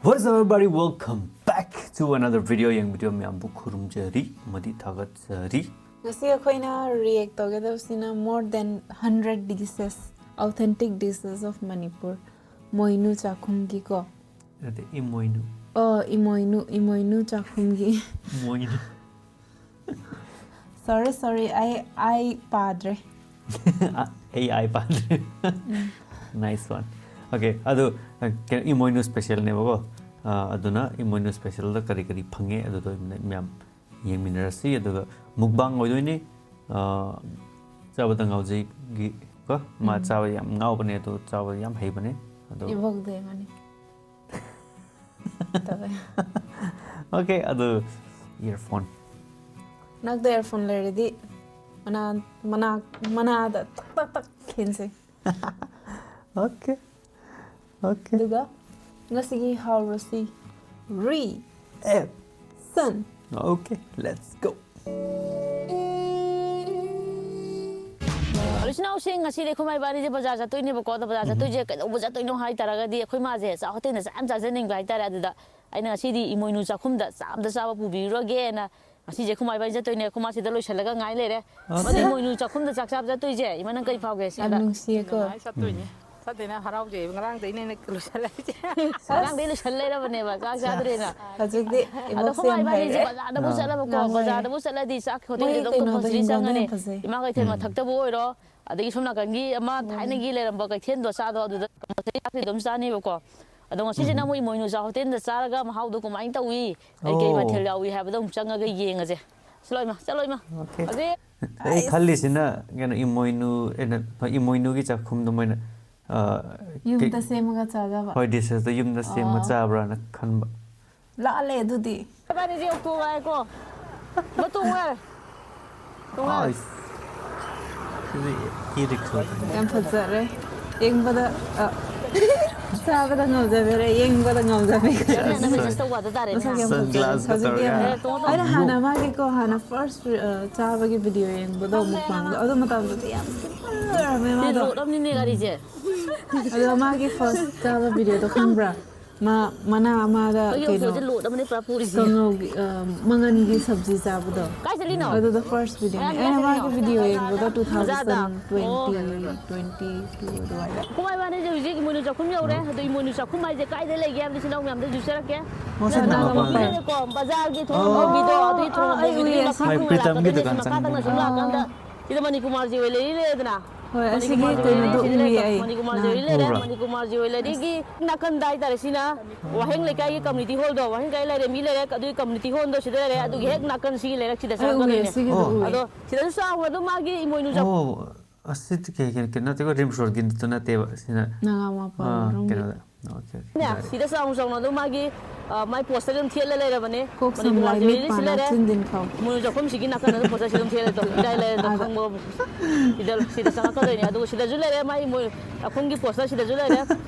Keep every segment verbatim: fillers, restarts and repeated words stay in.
What's up, everybody? Welcome back to another video. ꯌꯦꯡꯕꯤꯔꯤꯕ ꯃꯌꯥꯝꯕꯨ ꯈꯨꯔꯨꯝꯖꯔꯤ ꯑꯃꯗꯤ ꯊꯥꯒꯠꯆꯔꯤ꯫ ꯉꯁꯤ ꯑꯩꯈꯣꯏꯅ react ꯇꯧꯒꯗꯕꯁꯤꯅ more than hundred dishes, authentic dishes of Manipur. ꯃꯣꯏꯅꯨ ꯆꯥꯛꯈꯨꯝꯒꯤꯀꯣ꯫ ꯅꯠꯇꯦ, ꯏꯃꯣꯏꯅꯨ꯫ ꯑꯣ, ꯏꯃꯣꯏꯅꯨ, ꯏꯃꯣꯏꯅꯨ ꯆꯥꯛꯈꯨꯝꯒꯤ꯫ ꯃꯣꯏꯅꯨ꯫ Sorry, sorry, ꯑꯩ, ꯑꯩ ꯄꯥꯗ꯭ꯔꯦ꯫ ꯑꯩ ꯑꯥꯏ ꯄꯥꯗ꯭ꯔꯦ꯫ Nice one. Okay, ꯑꯗꯨ, ꯑ, ꯀꯩꯅꯣ, ꯏꯃꯣꯏꯅꯨ specialꯅꯦꯕꯀꯣ꯫ ꯑ, ꯑꯗꯨꯅ ꯏꯃꯣꯏꯅꯨ specialꯗ ꯀꯔꯤ ꯀꯔꯤ ꯐꯪꯉꯦ ꯑꯗꯨꯗꯣ ꯃꯌꯥꯝ ꯌꯦꯡꯃꯤꯟꯅꯔꯁꯤ꯫ ꯑꯗꯨꯒ mukbang ꯑꯣꯏꯗꯣꯏꯅꯤ꯫ ꯑ, ꯆꯥꯕꯗ ꯉꯥꯎꯖꯩꯒꯤ ꯀꯣ, ꯃꯥ ꯎꯝ꯫ ꯆꯥꯕ ꯌꯥꯝ ꯉꯥꯎꯕꯅꯦ, ꯑꯗꯨ ꯆꯥꯕ ꯌꯥꯝ ꯍꯩꯕꯅꯦ꯫ ꯑꯗꯣ ꯏꯕꯣꯛꯗ ꯌꯦꯡꯉꯅꯤ꯫ ꯇꯧꯋꯦ꯫ Okay, ꯑꯗꯨ earphone꯫ ꯅꯪꯗ earphone ꯂꯩꯔꯗꯤ ꯃꯅꯥ, ꯃꯅꯥ, ꯃꯅꯥꯗ ꯇꯛ ꯇꯛ ꯇꯛ ꯈꯤꯟꯁꯦ꯫ Okay, okay꯫ ꯑꯗꯨꯒ ꯉꯁꯤꯒꯤ ꯍꯥꯎꯔꯁꯤ꯫ ꯔꯤ꯫ ꯑꯦ꯫ ꯁꯟ꯫ Okay, let's go꯫ ꯏꯆꯤꯟ ꯏꯅꯥꯎꯁꯤꯡ, ꯉꯁꯤꯗꯤ ꯑꯩꯈꯣꯏ ꯃꯥ ꯏꯕꯥꯅꯤꯁꯦ ꯕꯖꯥꯔ ꯆꯠꯇꯣꯏꯅꯦꯕꯀꯣ꯫ ꯑꯗꯣ ꯕꯖꯥꯔ ꯎꯝ꯫ ꯆꯠꯇꯣꯏꯁꯦ ꯀꯩꯗꯧꯕ ꯆꯠꯇꯣꯏꯅꯣ ꯍꯥꯏ ꯇꯥꯔꯒꯗꯤ, ꯑꯩꯈꯣꯏ ꯃꯥꯁꯦ ꯆꯥꯛ ꯍꯣꯇꯦꯜꯗ ꯆꯥꯛ ꯌꯥꯝ ꯆꯥꯖꯅꯤꯡꯕ ꯍꯥꯏꯇꯥꯔꯦ꯫ ꯑꯗꯨꯗ ꯑꯩꯅ ꯉꯁꯤꯗꯤ ꯏꯃꯣꯏꯅꯨ ꯆꯥꯛꯈꯨꯝꯗ ꯆꯥꯛ ꯑꯝꯇ ꯆꯥꯕ ꯄꯨꯕꯤꯔꯨꯔꯒꯦꯅ ꯉꯁꯤꯁꯦ ꯑꯩꯈꯣꯏ ꯃꯥ ꯏꯕꯥꯅꯤ ꯆꯠꯇꯣꯏꯅꯦ꯫ ꯑꯩꯈꯣꯏ ꯃꯥ ꯁꯤꯗ ꯂꯣꯏꯁꯤꯜꯂꯒ ꯉꯥꯏ ꯂꯩꯔꯦ꯫ ꯑꯣꯀꯦ꯫ ꯃꯁꯤ ꯏꯃꯣꯏꯅꯨ ꯆꯥꯛꯈꯨꯝꯗ ꯆꯥꯛ ꯆꯥꯕ ꯆꯠꯇꯣꯏꯁꯦ, ꯏꯃꯥ, ꯅꯪ ꯀꯔꯤ ꯐꯥꯎꯒꯦ ꯌꯥꯝ ꯁꯤꯗ? ꯅꯨꯡꯁꯤꯌꯦꯀꯣ꯫ ꯅꯨꯡꯉꯥꯏ ꯆꯠꯇꯣꯏꯅꯦ꯫ ꯎꯝ꯫ ꯆꯠꯇꯣꯏꯅꯦ, ꯍꯔꯥꯎꯖꯩꯕ꯫ ꯉꯔꯥꯡꯗꯩꯅꯦ ꯑꯩꯅ ꯂꯣꯏꯁꯤꯜꯂꯛꯏꯁꯦ꯫ ꯉꯔꯥꯡꯗꯩ ꯂꯣꯏꯁꯤꯜ ꯂꯩꯔꯕꯅꯦꯕ, ꯆꯥꯛ ꯆꯥꯗ꯭ꯔꯦꯅ꯫ ꯍꯧꯖꯤꯛꯇꯤ ꯑꯗꯣ ꯏꯕꯣꯛꯁꯦ ꯑꯩꯈꯣꯏ ꯃꯥ ꯌꯥꯝ ꯏꯕꯥꯅꯤꯁꯦ ꯍꯩꯔꯦ꯫ ꯕꯖꯥꯔꯗꯕꯨ ꯑꯥ꯫ ꯆꯠꯂꯕꯀꯣ, ꯉꯥꯡꯕ ꯍꯩꯔꯦ꯫ ꯕꯖꯥꯔꯗꯕꯨ ꯆꯠꯂꯗꯤ ꯆꯥꯛ ꯍꯣꯇꯦꯜꯒꯤꯗꯤ ꯃꯣꯏꯒꯤ ꯑꯗꯨꯝ ꯀꯩꯅꯣꯗꯣ, compulsory ꯍꯤꯡꯒꯣꯜꯗꯣ ꯆꯪꯉꯅꯤ꯫ ꯌꯥꯝ ꯐꯖꯩ꯫ ꯏꯃꯥ ꯀꯩꯊꯦꯜ ꯎꯝ꯫ ꯃꯊꯛꯇꯕꯨ ꯑꯣꯏꯔꯣ, ꯑꯗꯒꯤ ꯁꯣꯝ ꯅꯥꯀꯟꯒꯤ ꯑꯃ ꯎꯝ꯫ ꯊꯥꯏꯅꯒꯤ ꯂꯩꯔꯝꯕ ꯀꯩꯊꯦꯜꯗꯣ ꯆꯥꯗꯣ, ꯑꯗꯨꯗ compulsory ꯆꯥꯛꯇꯤ ꯑꯗꯨꯝ ꯆꯥꯅꯦꯕꯀꯣ꯫ ꯑꯗꯣ ꯉꯁꯤꯁꯤꯅ ꯎꯝ꯫ ꯑꯃꯨꯛ ꯏꯃꯣꯏꯅꯨ ꯆꯥꯛ ꯍꯣꯇꯦꯜꯗ ꯆꯥꯔꯒ ꯃꯍꯥꯎꯗꯣ ꯀꯃꯥꯏꯅ ꯇꯧꯏ, ꯑꯩ ꯀꯩ ꯑꯣ꯫ ꯃꯊꯦꯜ ꯌꯥꯎꯏ ꯍꯥꯏꯕꯗꯣ ꯑꯃꯨꯛ ꯆꯪꯉꯒ ꯌꯦꯡꯉꯁꯦ꯫ ꯆꯠꯂꯣ ꯏꯃꯥ, ꯆꯠꯂꯣ ꯏꯃꯥ꯫ ꯑꯣꯀꯦ꯫ ꯍꯧꯖꯤꯛ ꯑꯩ ꯑꯩꯁ꯫ ꯈꯜꯂꯤꯁꯤꯅ ꯀꯩꯅꯣ, ꯏꯃꯣꯏꯅꯨ, ꯑꯩꯅ, ꯏꯃꯣꯏꯅꯨꯒꯤ ꯆꯥꯛꯈꯨꯝꯗꯣ ꯃꯣꯏꯅ, ꯑ, ꯌꯨꯝꯗ ꯀꯩ-, ꯁꯦꯝꯃꯒ ꯆꯥꯖꯕ꯫ ꯍꯣꯏ, dishesꯇꯣ ꯌꯨꯝꯗ ꯁꯦꯝꯃ ꯑꯣ꯫ ꯆꯥꯕ꯭ꯔꯥꯅ ꯈꯟꯕ꯫ ꯂꯥꯜꯂꯦ ꯑꯗꯨꯗꯤ꯫ ꯏꯕꯥꯅꯤꯁꯦ ꯑꯣꯛꯇꯣ ꯉꯥꯏꯀꯣ꯫ ꯑꯃ ꯇꯣꯡꯉꯨ ꯌꯥꯔꯦ꯫ ꯇꯣꯡꯉꯨ ꯌꯥꯔꯦ꯫ ꯑꯥꯏꯁ꯫ ꯁꯤꯗꯤ ꯏ-ꯔꯤꯛꯁꯣ꯫ ꯌꯥꯝ ꯐꯖꯔꯦ꯫ ꯌꯦꯡꯕꯗ, ꯑ, ꯆꯥꯕꯗ ꯉꯝꯖꯕꯤꯔꯦ, ꯌꯦꯡꯕꯗ ꯉꯝꯖꯕꯤꯔꯦ꯫ ꯌꯥꯝ ꯌꯥꯝꯅ ꯃꯦꯁꯦꯖ ꯇꯧꯕ ꯍꯥꯏꯕ ꯇꯥꯔꯦ꯫ ꯃꯁꯛ ꯌꯥꯝ ꯐꯖꯔꯦ꯫ Sunglassꯀ ꯍꯧꯖꯤꯛ ꯌꯥꯝ-, ꯇꯧꯔꯒ꯫ ꯑꯦ, ꯇꯣꯡꯉꯣ, ꯇꯣꯡꯉꯣ꯫ ꯑꯩꯅ ꯍꯥꯟꯅ ꯃꯥꯒꯤꯀꯣ, ꯍꯥꯟꯅ first, ꯑ, ꯆꯥꯕꯒꯤ video ꯌꯦꯡꯕꯗꯣ, mukbangꯗꯣ, ꯑꯗꯨ ꯃꯇꯝꯗꯗꯤ ꯌꯥꯝ simple ꯑꯣꯏꯔꯝꯃꯦ ꯁꯤ ꯃꯥꯗꯣ꯫ Load ꯑꯃꯅꯤꯅꯦ ꯒꯥꯔꯤꯁꯦ꯫ ꯑꯗꯣ ꯃꯥꯒꯤ first ꯆꯥꯕ videoꯗꯣ ꯈꯪꯕ꯭ꯔꯥ? ꯃꯥ ꯃꯅꯥ ꯑꯃꯗ ꯑꯩꯈꯣꯏꯒꯤ ꯀꯩꯅꯣ ꯎꯁꯣꯏꯁꯦ ꯂꯣꯠ ꯑꯃꯅꯦ ꯄꯨꯔꯥ ꯄꯨꯔꯤꯁꯦ꯫ ꯀꯥꯡꯉꯧꯒꯤ ꯑ, ꯃꯪꯒꯟꯒꯤ ꯁꯕꯖꯤ ꯆꯥꯕꯗꯣ꯫ ꯀꯥꯏ ꯆꯠꯂꯤꯅꯣ? ꯑꯗꯨꯗ ꯐꯥꯔꯁ ꯚꯤꯗꯤꯑꯣꯅꯦ꯫ ꯀꯥꯏ ꯑꯩꯅ ꯃꯥꯒꯤ ꯆꯠꯂꯤꯅꯣ? ꯚꯤꯗꯤꯑꯣ ꯌꯦꯡꯕꯗꯣ ꯕꯖꯥꯔꯗ? ꯇꯨ ꯊꯥꯎꯖꯟ ꯇ꯭ꯋꯦꯟꯇꯤ, ꯑꯣ꯫ ꯇ꯭ꯋꯦꯟꯇꯤ ꯇꯨ ꯑꯗꯨꯋꯥꯏꯗ꯫ ꯑꯩꯈꯣꯏ ꯏꯕꯥꯅꯤꯁꯦ ꯍꯧꯖꯤꯛ ꯏꯃꯣꯏꯅꯨ ꯆꯥꯛꯈꯨꯝ ꯌꯧꯔꯦ꯫ ꯑꯗꯣ ꯏꯃꯣꯏꯅꯨ ꯆꯥꯛꯈꯨꯝ ꯍꯥꯏꯁꯦ ꯀꯥꯏꯗ ꯂꯩꯒꯦ ꯍꯥꯏꯕꯗꯤ ꯁꯤ ꯅꯪ ꯃꯌꯥꯝꯗ ꯍꯧꯖꯤꯛ ꯆꯠꯂꯛꯀꯦ꯫ ꯃꯣꯏꯁꯦ ꯅꯪ ꯅꯥꯒꯥ ꯅꯥꯒꯥ ꯃꯄꯥꯟ꯫ ꯃꯄꯥꯟ꯫ ꯂꯩꯔꯦꯀꯣ, ꯕꯖꯥꯔꯒꯤ ꯊꯣꯡ ꯑꯣ, ꯍꯥꯡꯕꯤꯗꯣ, ꯑꯣ, ꯑꯗꯨꯒꯤ ꯊꯣꯡ ꯑꯣ, ꯑꯩ ꯍꯥꯡꯕꯤꯗꯨꯒꯤ ꯎꯏꯌꯦ ꯃꯈꯥ ꯁꯤ꯫ ꯃꯣꯏ ꯊꯣꯡ ꯄ꯭ꯔꯤꯇꯝꯒꯤ ꯂꯥꯛꯀꯗꯣꯏꯅꯦ, ꯁꯤ ꯗꯨꯀꯥꯟ ꯃꯈꯥ ꯆꯪꯕꯗꯣ꯫ ꯇꯪꯅ ꯁꯨꯝ ꯂꯥꯛꯑꯀꯥꯟꯗ ꯑꯣ꯫ ꯁꯤꯗ ꯃꯅꯤ ꯀꯨꯃꯥꯔꯖꯤ ꯑꯣꯏ ꯂꯩꯔꯤ ꯂꯩꯔꯦꯗꯅ꯫ ꯍꯣꯏ, ꯃꯅꯤ ꯑꯁꯤꯒꯤ ꯀꯨꯃꯥꯔꯖꯤ ꯑꯣꯏ ꯀꯩꯅꯣꯗꯣ ꯂꯩꯔꯤ, ꯁꯤꯗ ꯎꯏꯌꯦ ꯂꯩꯔꯦꯀꯣ꯫ ꯑꯩ꯫ ꯃꯅꯤ ꯀꯨꯃꯥꯔꯖꯤ ꯑꯣꯏ ꯂꯩꯔꯦ, ꯎꯕ꯭ꯔꯥ? ꯃꯅꯤ ꯀꯨꯃꯥꯔꯖꯤ ꯑꯣꯏ ꯂꯩꯔꯦ꯫ ꯅꯥꯟ-, ꯑꯗꯒꯤ ꯅꯥꯀꯟꯗ ꯍꯥꯏꯇꯥꯔꯦ, ꯁꯤꯅ ꯋꯥꯍꯦꯡ ꯂꯩꯀꯥꯏꯒꯤ ꯀꯝꯃ꯭ꯌꯨꯅꯤꯇꯤ ꯍꯣꯜꯗꯣ, ꯋꯥꯍꯦꯡ ꯂꯩꯀꯥꯏ ꯂꯥꯏꯔꯦꯝꯕꯤ ꯂꯩꯔꯦ, ꯑꯗꯨꯒꯤ ꯀꯝꯃ꯭ꯌꯨꯅꯤꯇꯤ ꯍꯣꯜꯗꯣ ꯁꯤꯗ ꯂꯩꯔꯦ, ꯑꯗꯨꯒꯤ ꯍꯦꯛ ꯅꯥꯀꯟ ꯁꯤꯒꯤ ꯂꯩꯔꯛꯁꯤꯗ ꯑꯩ ꯎꯏꯌꯦ, ꯆꯪꯉꯛꯀꯗꯣꯏꯅꯦ꯫ ꯁꯤꯒꯤꯗꯣ ꯑꯣ꯫ ꯎꯏꯌꯦ꯫ ꯑꯗꯣ ꯁꯤꯗꯁꯨ ꯆꯥꯎꯅ ꯑꯗꯨꯝ ꯃꯥꯒꯤ ꯏꯃꯣꯏꯅꯨ ꯆꯥꯛ-, ꯑꯣ, ꯑꯁꯤ ꯀꯩ, ꯀꯩ, ꯀꯩꯅꯣ ꯅꯠꯇꯦꯀꯣ, ꯔꯤꯝꯁ ꯔꯣꯗꯀꯤꯗꯨ ꯅꯠꯇꯦꯕ, ꯁꯤꯅ, ꯅꯥꯒꯥ ꯃꯄꯥꯟ ꯑꯥ, ꯔꯣꯝꯒꯤ꯫ ꯀꯩꯅꯣꯗ꯫ ꯑꯣꯀꯦ, ꯑꯣꯀꯦ, ꯅꯦ, ꯌꯥꯔꯦ꯫ ꯁꯤꯗ ꯆꯥꯎꯅ ꯆꯥꯎꯅ ꯑꯗꯨꯝ ꯃꯥꯒꯤ, ꯑ, ꯃꯥꯏ ꯄꯣꯁꯇꯔ ꯑꯗꯨꯝ ꯊꯦꯠꯂ ꯂꯩꯔꯕꯅꯦ꯫ ꯀꯣꯛ ꯃꯅꯤꯄꯨꯔ ꯁꯝ ꯂꯥꯏ, ꯃꯥꯔꯖꯤ ꯃꯤꯠ ꯑꯣꯏꯔꯤꯗꯤ ꯄꯥ ꯁꯤ ꯅꯥ ꯂꯩꯔꯦ꯫ ꯆꯤꯟ ꯗꯤꯟ ꯈꯧ꯫ ꯏꯃꯣꯏꯅꯨ ꯆꯥꯛꯈꯨꯝꯁꯤꯒꯤ ꯅꯥꯀꯟꯗ ꯑꯗꯨꯝ ꯄꯣꯁꯇꯔ ꯁꯤ ꯑꯗꯨꯝ ꯊꯦꯠꯂꯦ ꯑꯗꯣ꯫ ꯏꯔꯥꯏ ꯂꯥꯏꯔꯗ ꯑꯥꯗ꯫ ꯈꯪꯕ ꯁꯤꯗ, ꯁꯤꯗ ꯆꯪꯉꯛꯀꯗꯣꯏꯅꯦ꯫ ꯑꯗꯨꯒ ꯁꯤꯗꯁꯨ ꯂꯩꯔꯦ ꯃꯥꯏ ꯏꯃꯣꯏ-, ꯆꯥꯛꯈꯨꯝꯒꯤ ꯄꯣꯁꯇꯔ ꯁꯤꯗꯁꯨ ꯂꯩꯔꯦ꯫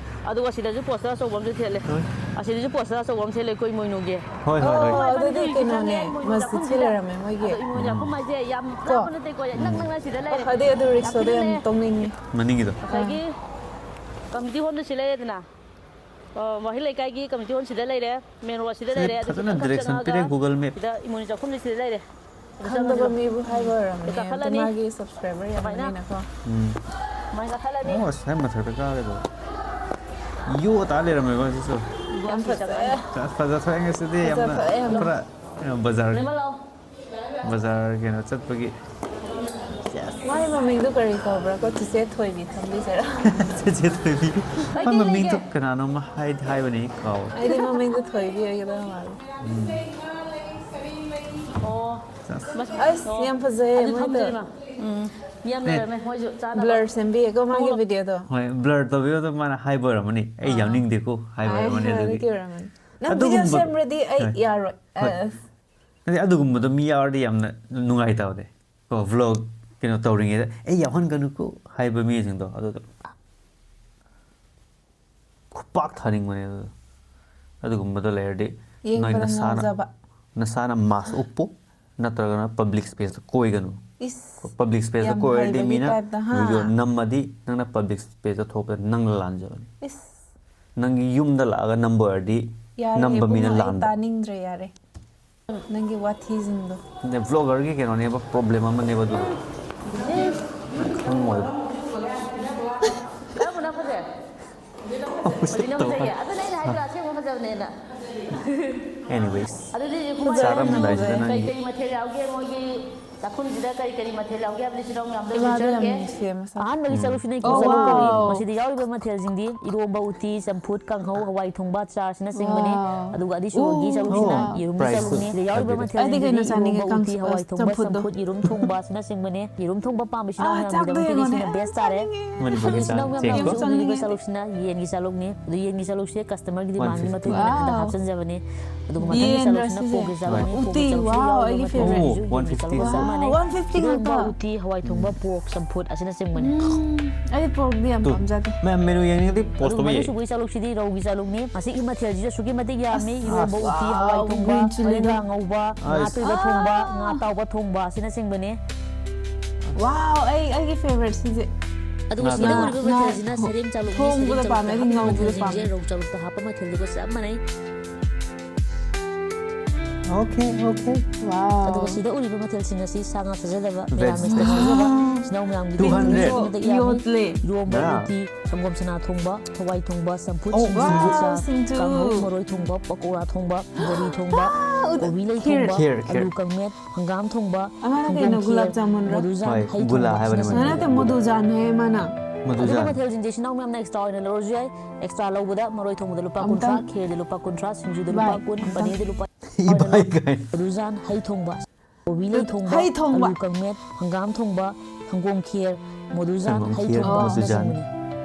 ꯑꯗꯨꯒ ꯁꯤꯗꯁꯨ ꯄꯣꯁꯇꯔ ꯑꯆꯧꯕ ꯑꯃꯁꯨ ꯊꯦꯠꯂꯦ꯫ ꯍꯣꯏ꯫ ꯑꯁꯤꯗꯁꯨ ꯄꯣꯁꯇꯔ ꯑꯆꯧꯕ ꯑꯃ ꯊꯦꯠꯂꯦ ꯑꯩꯈꯣꯏ ꯏꯃꯣꯏꯅꯨꯒꯤ꯫ ꯍꯣꯏ, ꯍꯣꯏ, ꯍꯣꯏ꯫ ꯑꯣ, ꯑꯗꯨꯗꯤ ꯀꯩꯅꯣꯅꯦ, ꯃꯁꯖꯤꯠꯁꯤ ꯂꯩꯔꯝꯃꯦ ꯃꯣꯏꯒꯤ꯫ ꯑꯗꯣ ꯏꯃꯣꯏꯅꯨ ꯆꯥꯛꯈꯨꯝ ꯍꯥꯏꯁꯦ ꯌꯥꯝ ꯀꯣ? ꯂꯥꯞꯄ ꯅꯠꯇꯦꯀꯣ, ꯏꯅꯛ ꯅꯛꯅ ꯁꯤꯗ ꯂꯩꯔꯦ꯫ ꯑꯗꯩ ꯑꯗꯨ ꯌꯥꯝ ꯔꯤꯛꯁꯣꯗ ꯊꯤꯅ ꯌꯥꯝ ꯂꯩꯔꯦ꯫ ꯇꯣꯡꯅꯤꯡꯉꯤ꯫ ꯃꯅꯤꯡꯒꯤꯗꯣ꯫ ꯉꯁꯥꯏꯒꯤ ꯀꯝꯃ꯭ꯌꯨꯅꯤꯇꯤ ꯍꯣꯜꯗꯨ ꯁꯤ ꯂꯩꯔꯦꯗꯅ꯫ ꯑ, ꯋꯥꯍꯦꯡ ꯂꯩꯀꯥꯏꯒꯤ ꯀꯝꯃ꯭ꯌꯨꯅꯤꯇꯤ ꯍꯣꯜ ꯁꯤꯗ ꯂꯩꯔꯦ, ꯃꯦꯟ ꯔꯣꯗ ꯁꯤꯗ ꯁꯤꯗ ꯂꯩꯔꯦ, ꯑꯗꯨ ꯐꯖꯅ ꯈꯤꯇꯪ ꯈꯛ ꯗꯤꯔꯦꯛꯁꯟ ꯆꯪꯉꯛꯑꯒ ꯄꯤꯔꯦ Google Map꯫ ꯁꯤꯗ ꯏꯃꯣꯏꯅꯨ ꯆꯥꯛꯈꯨꯝꯁꯦ ꯁꯤꯗ ꯂꯩꯔꯦ꯫ ꯑꯗꯨ ꯈꯪꯗꯕ ꯆꯪꯉꯒ ꯃꯤꯕꯨ ꯍꯥꯏꯕ ꯑꯣꯏꯔꯝꯃꯅꯤ, ꯀꯥꯈꯠꯂꯅꯤ꯫ ꯃꯥꯒꯤ ꯁꯕꯁꯀ꯭ꯔꯥꯏꯕꯔ ꯁꯨꯃꯥꯏꯅ꯫ ꯌꯥꯝꯕꯅꯤꯅꯀꯣ꯫ ꯎꯝ꯫ ꯁꯨꯃꯥꯏꯅ ꯀꯥꯈꯠꯂꯅꯤ꯫ ꯑꯣ, ꯑꯁ, ꯃꯊꯛꯇ ꯀꯥꯒꯗꯧꯕ꯫ ꯌꯣ ꯇꯥ ꯂꯩꯔꯝꯃꯦꯕ ꯁꯤꯁꯨ꯫ ꯌꯥꯝ ꯐꯖꯩ꯫ ꯆ-, ꯐꯖꯊꯣꯛꯑꯦ ꯉꯁꯤꯗꯤ ꯐꯖꯊꯣꯛꯑꯦ ꯌꯥꯝꯅ꯫ ꯌꯥꯝꯅ꯫ ꯄꯨꯔꯥ, ꯑ, ꯕꯖꯥꯔ꯫ ꯅꯦꯝꯃ ꯂꯥꯎ꯫ ꯕꯖꯥꯔ ꯀꯩꯅꯣ ꯆꯠꯄꯒꯤ꯫ ꯃꯥꯏ ꯃꯃꯤꯡꯗꯣ ꯀꯔꯤ ꯀꯧꯕ꯭ꯔꯥ ꯀꯣ? ꯆꯤꯆꯦ ꯊꯣꯏꯕꯤ ꯊꯝꯕꯤꯁꯤꯔꯥ? ꯆꯤꯆꯦ ꯊꯣꯏꯕꯤ꯫ ꯃꯥꯏ ꯀꯩꯀꯩ ꯃꯃꯤꯡꯗꯣ ꯂꯩꯒꯦ? ꯀꯅꯥꯅꯣꯝ ꯍꯥꯏꯗꯤ ꯍꯥꯏꯕꯅꯦ, ꯑꯩ ꯀꯥꯎꯔꯦ꯫ ꯑꯩꯗꯤ ꯃꯃꯤꯡꯗꯣ ꯊꯣꯏꯕꯤ ꯑꯣꯏꯒꯗꯕ ꯃꯥꯜꯂꯦ꯫ ꯎꯝ꯫ ꯑꯣ꯫ ꯆꯥꯁ꯫ ꯑꯁ, ꯑꯣ꯫ ꯌꯥꯝ ꯐꯖꯩꯌꯦ ꯑꯗꯨ ꯃꯣꯏꯗꯣ꯫ ꯊꯝꯗ꯭ꯔꯤꯃ꯫ ꯎꯝ꯫ ꯃꯤꯌꯥꯝ ꯅꯦ꯫ ꯂꯩꯔꯝꯃꯦ, ꯃꯣꯏꯁꯨ ꯆꯥꯅꯕ꯫ Blur ꯁꯦꯝꯕꯤꯌꯦꯀꯣ ꯃꯥꯒꯤ ꯊꯣꯡꯂꯣ꯫ Video ꯗꯣ꯫ ꯍꯣꯏ, blur ꯇꯧꯕꯤꯕꯗꯣ ꯃꯥꯅ ꯍꯥꯏꯕ ꯑꯣꯏꯔꯝꯃꯅꯤ꯫ ꯑꯩ ꯑꯥ꯫ ꯌꯥꯎꯅꯤꯡꯗꯦꯀꯣ ꯍꯥꯏꯕ ꯍꯥꯏ, ꯑꯣꯏꯔꯝꯃꯅꯤ ꯑꯗꯨꯒꯤ꯫ ꯍꯥꯏꯕꯒꯤ ꯑꯣꯏꯔꯝꯃꯅꯤ꯫ ꯅꯪ video ꯑꯗꯨꯒꯨꯝꯕ-, ꯁꯦꯝꯕ꯭ꯔꯗꯤ ꯑꯩ ꯍꯣꯏ꯫ ꯌꯥꯔꯣꯏ꯫ ꯍꯣꯏ꯫ ꯑꯁ꯫ ꯍꯥꯏꯗꯤ ꯑꯗꯨꯒꯨꯝꯕꯗꯣ ꯃꯤ ꯌꯥꯎꯔꯗꯤ ꯌꯥꯝꯅ ꯅꯨꯡꯉꯥꯏꯇꯕꯅꯦ꯫ ꯀꯣ, vlog ꯀꯩꯅꯣ ꯇꯧꯔꯤꯉꯩꯗ, "ꯑꯩ ꯌꯥꯎꯍꯟꯒꯅꯨꯀꯣ" ꯍꯥꯏꯕ ꯃꯤꯁꯤꯡꯗꯣ, ꯑꯗꯨꯗꯣ ꯈꯨꯄꯥꯛ ꯊꯥꯅꯤꯡꯕꯅꯦ ꯑꯗꯨꯗꯣ꯫ ꯑꯗꯨꯒꯨꯝꯕꯗꯣ ꯂꯩꯔꯗꯤ ꯅꯣꯏ ꯌꯦꯡꯕꯗ ꯅꯁꯥꯅ, ꯉꯥꯎꯖꯕ꯫ ꯅꯁꯥꯅ mask ꯎꯞꯄꯣ, ꯅꯠꯇ꯭ꯔꯒꯅ public space ꯇ ꯀꯣꯏꯒꯅꯨ꯫ ꯏꯁ, public space ꯇ ꯌꯥꯝ ꯀꯣꯏꯔꯗꯤ ꯍꯩꯕꯒꯤ ꯃꯤꯅ type ꯇ, ꯍꯥ? Video ꯅꯝꯃꯗꯤ ꯅꯪꯅ public space ꯇ ꯊꯣꯛꯄꯗ ꯅꯪꯅ ꯂꯥꯟꯖꯕꯅꯤ꯫ ꯏꯁ꯫ ꯅꯪꯒꯤ ꯌꯨꯝꯗ ꯂꯥꯛꯑꯒ ꯅꯝꯕ ꯑꯣꯏꯔꯗꯤ, ꯌꯥꯔꯦ, ꯅꯝꯕ ꯃꯤꯅ ꯏꯕꯨꯡꯉꯣ, ꯑꯩ ꯂꯥꯟꯕ꯫ ꯇꯥꯅꯤꯡꯗ꯭ꯔꯦ, ꯌꯥꯔꯦ꯫ ꯅꯪꯒꯤ ꯋꯥꯊꯤꯁꯤꯡꯗꯣ꯫ ꯅꯦ, ꯕ꯭ꯂꯣꯒꯔꯒꯤ ꯀꯩꯅꯣꯅꯦꯕ, ꯄ꯭ꯔꯣꯕ꯭ꯂꯦꯝ ꯑꯃꯅꯦꯕ ꯑꯗꯨꯗꯣ꯫ ꯈꯪꯉꯣꯏꯕ꯫ ꯀꯔꯝꯕꯅ ꯐꯖꯩ? ꯍꯧꯖꯤꯛꯅ ꯐꯖꯩꯌꯦ꯫ ꯑꯗꯨꯅ ꯑꯩꯅ ꯍꯥꯏꯗ꯭ꯔꯣ, ꯑꯁꯦꯡꯕ ꯐꯖꯕꯅꯦꯅ꯫ Anyways, ꯑꯗꯨꯗꯤ ꯆꯥꯔꯝꯗꯥꯏꯁꯤꯗ ꯀꯩ ꯅꯪꯒꯤ ꯀꯩ ꯃꯊꯦꯜ ꯌꯥꯎꯒꯦ ꯃꯣꯏꯒꯤ ꯆꯥꯛꯈꯨꯝꯁꯤꯗ? ꯀꯔꯤ ꯀꯔꯤ ꯃꯊꯦꯜ ꯌꯥꯎꯒꯦ ꯍꯥꯏꯕꯗꯤ ꯁꯤꯗ ꯑꯃꯨꯛ ꯌꯥꯝ ꯏꯃꯥꯗꯣ ꯌꯥꯝ ꯂꯣꯏꯖꯔꯒꯦ꯫ ꯅꯨꯡꯁꯤꯌꯦ ꯃꯁꯛ꯫ ꯑꯍꯥꯟꯕꯒꯤ ꯆꯔꯨꯛꯁꯤꯅ Oh, ꯆꯔꯨꯛ ꯀꯧꯏ꯫ wow. ꯃꯁꯤꯗ ꯌꯥꯎꯔꯤꯕ ꯃꯊꯦꯜꯁꯤꯡꯗꯤ ꯏꯔꯣꯝꯕ, ꯎꯇꯤ, ꯆꯝꯐꯨꯠ, ꯀꯥꯡꯍꯧ, ꯍꯋꯥꯏ ꯊꯣꯡꯕ, ꯆꯥꯔꯁꯤꯅ ꯆꯤꯡꯕꯅꯤ꯫ Wow. ꯑꯗꯨꯒ ꯑꯅꯤꯁꯨꯕꯒꯤ Oh, ꯆꯔꯨꯛꯁꯤꯅ wow. ꯌꯦꯔꯨꯝꯒꯤ Price ꯆꯔꯨꯛꯅꯤ꯫ ꯇꯣ ꯁꯤꯗ ꯌꯥꯎꯔꯤꯕ ꯍꯥꯏꯕꯤꯔꯦ꯫ ꯑꯩꯗꯤ ꯀꯩꯅꯣ ꯃꯊꯦꯜꯁꯤꯡꯗꯤ ꯆꯥꯅꯤꯡꯉꯦ, ꯏꯔꯣꯝꯕ, ꯀꯥꯡ-, ꯎꯇꯤ, ꯑ, ꯍꯋꯥꯏ ꯊꯣꯡꯕ, ꯆꯝꯐꯨꯠꯇꯣ꯫ ꯆꯝꯐꯨꯠ, ꯌꯦꯔꯨꯝ ꯊꯣꯡꯕ ꯑꯁꯤꯅ ꯆꯤꯡꯕꯅꯤ꯫ ꯌꯦꯔꯨꯝ ꯊꯣꯡꯕ ꯄꯥꯝꯕꯁꯤꯅ ꯑꯥ, ꯃꯌꯥꯝꯒꯤꯗꯃꯛꯇꯗꯤ ꯆꯥꯛꯇꯣ ꯁꯤꯅ ꯌꯦꯡꯉꯣꯅꯦ꯫ ꯕꯦꯁ ꯇꯥꯔꯦ꯫ ꯃꯅꯤꯄꯨꯔꯒꯤ ꯑꯗꯨ ꯁꯤꯅ ꯆꯥꯛ ꯃꯌꯥꯝ ꯆꯦꯡꯀꯣ꯫ ꯌꯥꯎꯖꯕꯅꯤꯕ ꯆꯥꯅꯤꯡꯉꯦ꯫ ꯆꯔꯨꯛꯁꯤꯅ ꯌꯦꯟꯒꯤ ꯆꯔꯨꯛꯅꯤ꯫ ꯑꯗꯨ ꯌꯦꯟꯒꯤ ꯆꯔꯨꯛꯁꯦ ꯀꯁꯇꯃꯔꯒꯤ ꯗꯤꯃꯥꯟꯒꯤ One fifty. ꯃꯇꯨꯡ ꯏꯟꯅ ꯑꯗ Wow. ꯍꯥꯞꯆꯤꯟꯖꯕꯅꯤ꯫ ꯑꯗꯨꯒ ꯃꯊꯪꯒꯤ ꯌꯦꯟꯔ ꯆꯔꯨꯛꯁꯤꯅ ꯁꯤꯁꯦ? ꯄꯣꯛꯀꯤ ꯆꯔꯨꯛꯅꯤ꯫ ꯄꯣꯛꯀꯤ ꯎꯇꯤ, ꯆꯔꯨꯛꯁꯨ wow, ꯌꯥꯎꯔꯤꯕ ꯑꯩꯒꯤ ꯃꯊꯦꯜ favorite. ꯁꯤꯡꯁꯨ Oh, ꯌꯦꯟꯒꯤ ꯆꯔꯨꯛꯀ one fifty. ꯆꯞ Wow, ꯃꯥꯟꯅꯩ꯫ one fifty ꯏꯔꯣꯝꯕ, ꯉꯥꯛꯇ꯫ ꯎꯇꯤ, ꯍꯋꯥꯏ ꯊꯣꯡꯕ, ꯄꯣꯛ, ꯆꯝꯐꯨꯠ ꯑꯁꯤꯅꯆꯤꯡꯕꯅꯤ꯫ ꯎꯝ, ꯑꯩꯗꯤ ꯄꯣꯔꯛꯗꯤ ꯌꯥꯝ ꯇꯨ, ꯄꯥꯝꯖꯗꯦ꯫ ꯃꯌꯥꯝ ꯃꯦꯅꯨ ꯌꯦꯡꯅꯤꯡꯉꯗꯤ ꯑꯗꯨꯒ ꯄꯣꯁꯇꯣ ꯌꯦꯡ꯫ ꯃꯅꯤꯡꯁꯨꯕꯒꯤ ꯆꯔꯨꯛꯁꯤꯗꯤ ꯔꯧꯒꯤ ꯆꯔꯨꯛꯅꯤ꯫ ꯃꯁꯤꯒꯤ ꯃꯊꯦꯜꯁꯤꯁꯨ ꯑꯁꯨꯛꯀꯤ ꯃꯇꯤꯛ ꯌꯥꯝꯃꯤ꯫ ꯑꯁ, ꯏꯔꯣꯝꯕ, ꯎꯇꯤ, wow, ꯍꯋꯥꯏ ꯊꯣꯡꯕ, green chili ꯗꯣ꯫ ꯃꯔꯤꯡꯒꯥ ꯉꯧꯕ, ꯉꯥ ꯑꯁ꯫ ꯑꯇꯣꯏꯕ ꯊꯣꯡꯕ, ꯉꯥ ꯑꯇꯥꯎꯕ ꯊꯣꯡꯕ ꯑꯁꯤꯅꯆꯤꯡꯕꯅꯤ꯫ Wow, ꯑꯩ, ꯑꯩꯒꯤ favorite ꯁꯤꯁꯦ꯫ ꯑꯗꯨꯒ ꯉꯥ ꯁꯤꯗ ꯊꯣꯡꯕ꯫ ꯎꯔꯤꯕ ꯉꯥ ꯃꯊꯦꯜꯁꯤꯅ ꯁꯔꯦꯡ ꯆꯥꯂꯨꯛꯅꯤ꯫ ꯊꯣꯡꯕꯗ ꯁꯔꯦꯡ ꯄꯥꯝꯃꯦ, ꯆꯥꯂꯨꯛꯇ ꯑꯩꯗꯤ ꯍꯥꯞꯄ ꯉꯧꯕꯗ ꯃꯊꯦꯜꯁꯤꯡꯁꯦ ꯄꯥꯝꯃꯦ꯫ ꯔꯧ ꯆꯥꯂꯨꯛꯇ ꯍꯥꯞꯄ ꯃꯊꯦꯜꯗꯨꯒ ꯆꯞ ꯃꯥꯟꯅꯩ꯫ Okay, okay. Wow. ꯑꯗꯨꯒ ꯁꯤꯗ ꯎꯔꯤꯕ ꯃꯊꯦꯜꯁꯤꯡ ꯑꯁꯤ ꯁꯥ ꯉꯥ ꯆꯥꯖꯗꯕ Veg. ꯃꯤꯔꯥꯃꯤꯁꯇ ꯆꯥꯖꯕ ꯏꯆꯤꯟ ꯏꯅꯥꯎ ꯃꯌꯥꯝꯒꯤꯗꯤ Two hundred. ꯑꯗꯨꯛꯀꯤ ꯃꯇꯤꯛ ꯌꯥꯝꯃꯤ꯫ ꯌꯣꯠꯂꯦ꯫ ꯏꯔꯣꯝꯕ, Yeah. ꯎꯇꯤ, ꯁꯪꯒꯣꯝ ꯁꯅꯥ ꯊꯣꯡꯕ, ꯍꯋꯥꯏ ꯊꯣꯡꯕ, ꯆꯝꯐꯨꯠ, Oh, ꯁꯤꯡꯖꯨ, wow, ꯆꯥ, ꯁꯤꯡꯖꯨ꯫ ꯀꯥꯡꯍꯧ, ꯃꯔꯣꯏ ꯊꯣꯡꯕ, ꯄꯀꯧꯔꯥ ꯊꯣꯡꯕ, ꯕꯣꯔꯤ ꯊꯣꯡꯕ, Ah, ꯀꯣꯕꯤ ꯂꯩ ꯈꯤꯔ꯫ ꯊꯣꯡꯕ, ꯈꯤꯔ, ꯈꯤꯔ꯫ ꯑꯂꯨ ꯀꯪꯃꯦꯠ, ꯍꯪꯒꯥꯝ ꯊꯣꯡꯕ, ꯑꯃꯅ ꯁꯪꯒꯣꯝ ꯀꯩꯅꯣ, ꯈꯦꯔ, ꯒꯨꯂꯥꯞ ꯖꯥꯃꯨꯟꯔꯣ? ꯃꯗꯨꯖꯥꯟ, ꯍꯣꯏ, ꯍꯩ ꯒꯨꯂꯥ ꯊꯣꯡꯕ ꯍꯥꯏꯕꯅꯦ, ꯑꯁꯤꯅꯆꯤꯡꯕ ꯃꯅꯤꯄꯨꯔꯒꯤ꯫ ꯅꯠꯇꯦ, ꯃꯗꯨꯖꯥꯟ ꯍꯥꯏꯌꯦ ꯃꯥꯅ꯫ ꯃꯗꯨ ꯑꯗꯨꯒ ꯖꯥꯠ꯫ ꯃꯊꯦꯜꯁꯤꯡꯁꯦ ꯏꯆꯤꯟ ꯏꯅꯥꯎ ꯃꯌꯥꯝꯅ extra ꯑꯣꯏꯅ ꯂꯧꯔꯁꯨ ꯌꯥꯏ꯫ Extra ꯂꯧꯕꯗ ꯃꯔꯣꯏ ꯊꯣꯡꯕꯗ ꯂꯨꯄꯥ ꯀꯨꯟꯊ꯭ꯔꯥ, ꯑꯝꯇꯪ ꯈꯦꯔꯗ ꯂꯨꯄꯥ ꯀꯨꯟꯊ꯭ꯔꯥ, ꯁꯤꯡꯖꯨꯗ ꯂꯨꯄꯥ ꯚꯥꯏ, ꯀꯨꯟ, ꯑꯝꯇꯪ꯫ ꯄꯅꯤꯔꯗ ꯂꯨꯄꯥ ꯏꯕꯥꯏ ꯀꯥꯏ꯫ ꯃꯗꯨꯖꯥꯟ, ꯍꯩ ꯊꯣꯡꯕ, ꯀꯣꯕꯤ ꯂꯩ ꯊꯣꯡꯕ, ꯍꯩ ꯊꯣꯡꯕ꯫ ꯑꯂꯨ ꯀꯪꯃꯦꯠ, ꯍꯪꯒꯥꯝ ꯊꯣꯡꯕ, ꯁꯪꯒꯣꯝ ꯈꯦꯔ, ꯃꯗꯨꯖꯥꯟ, ꯁꯪꯒꯣꯝ ꯍꯩ ꯈꯦꯔ, ꯊꯣꯡꯕ ꯃꯗꯨꯖꯥꯟ꯫ ꯑꯁꯤꯅꯆꯤꯡꯕꯅꯤ꯫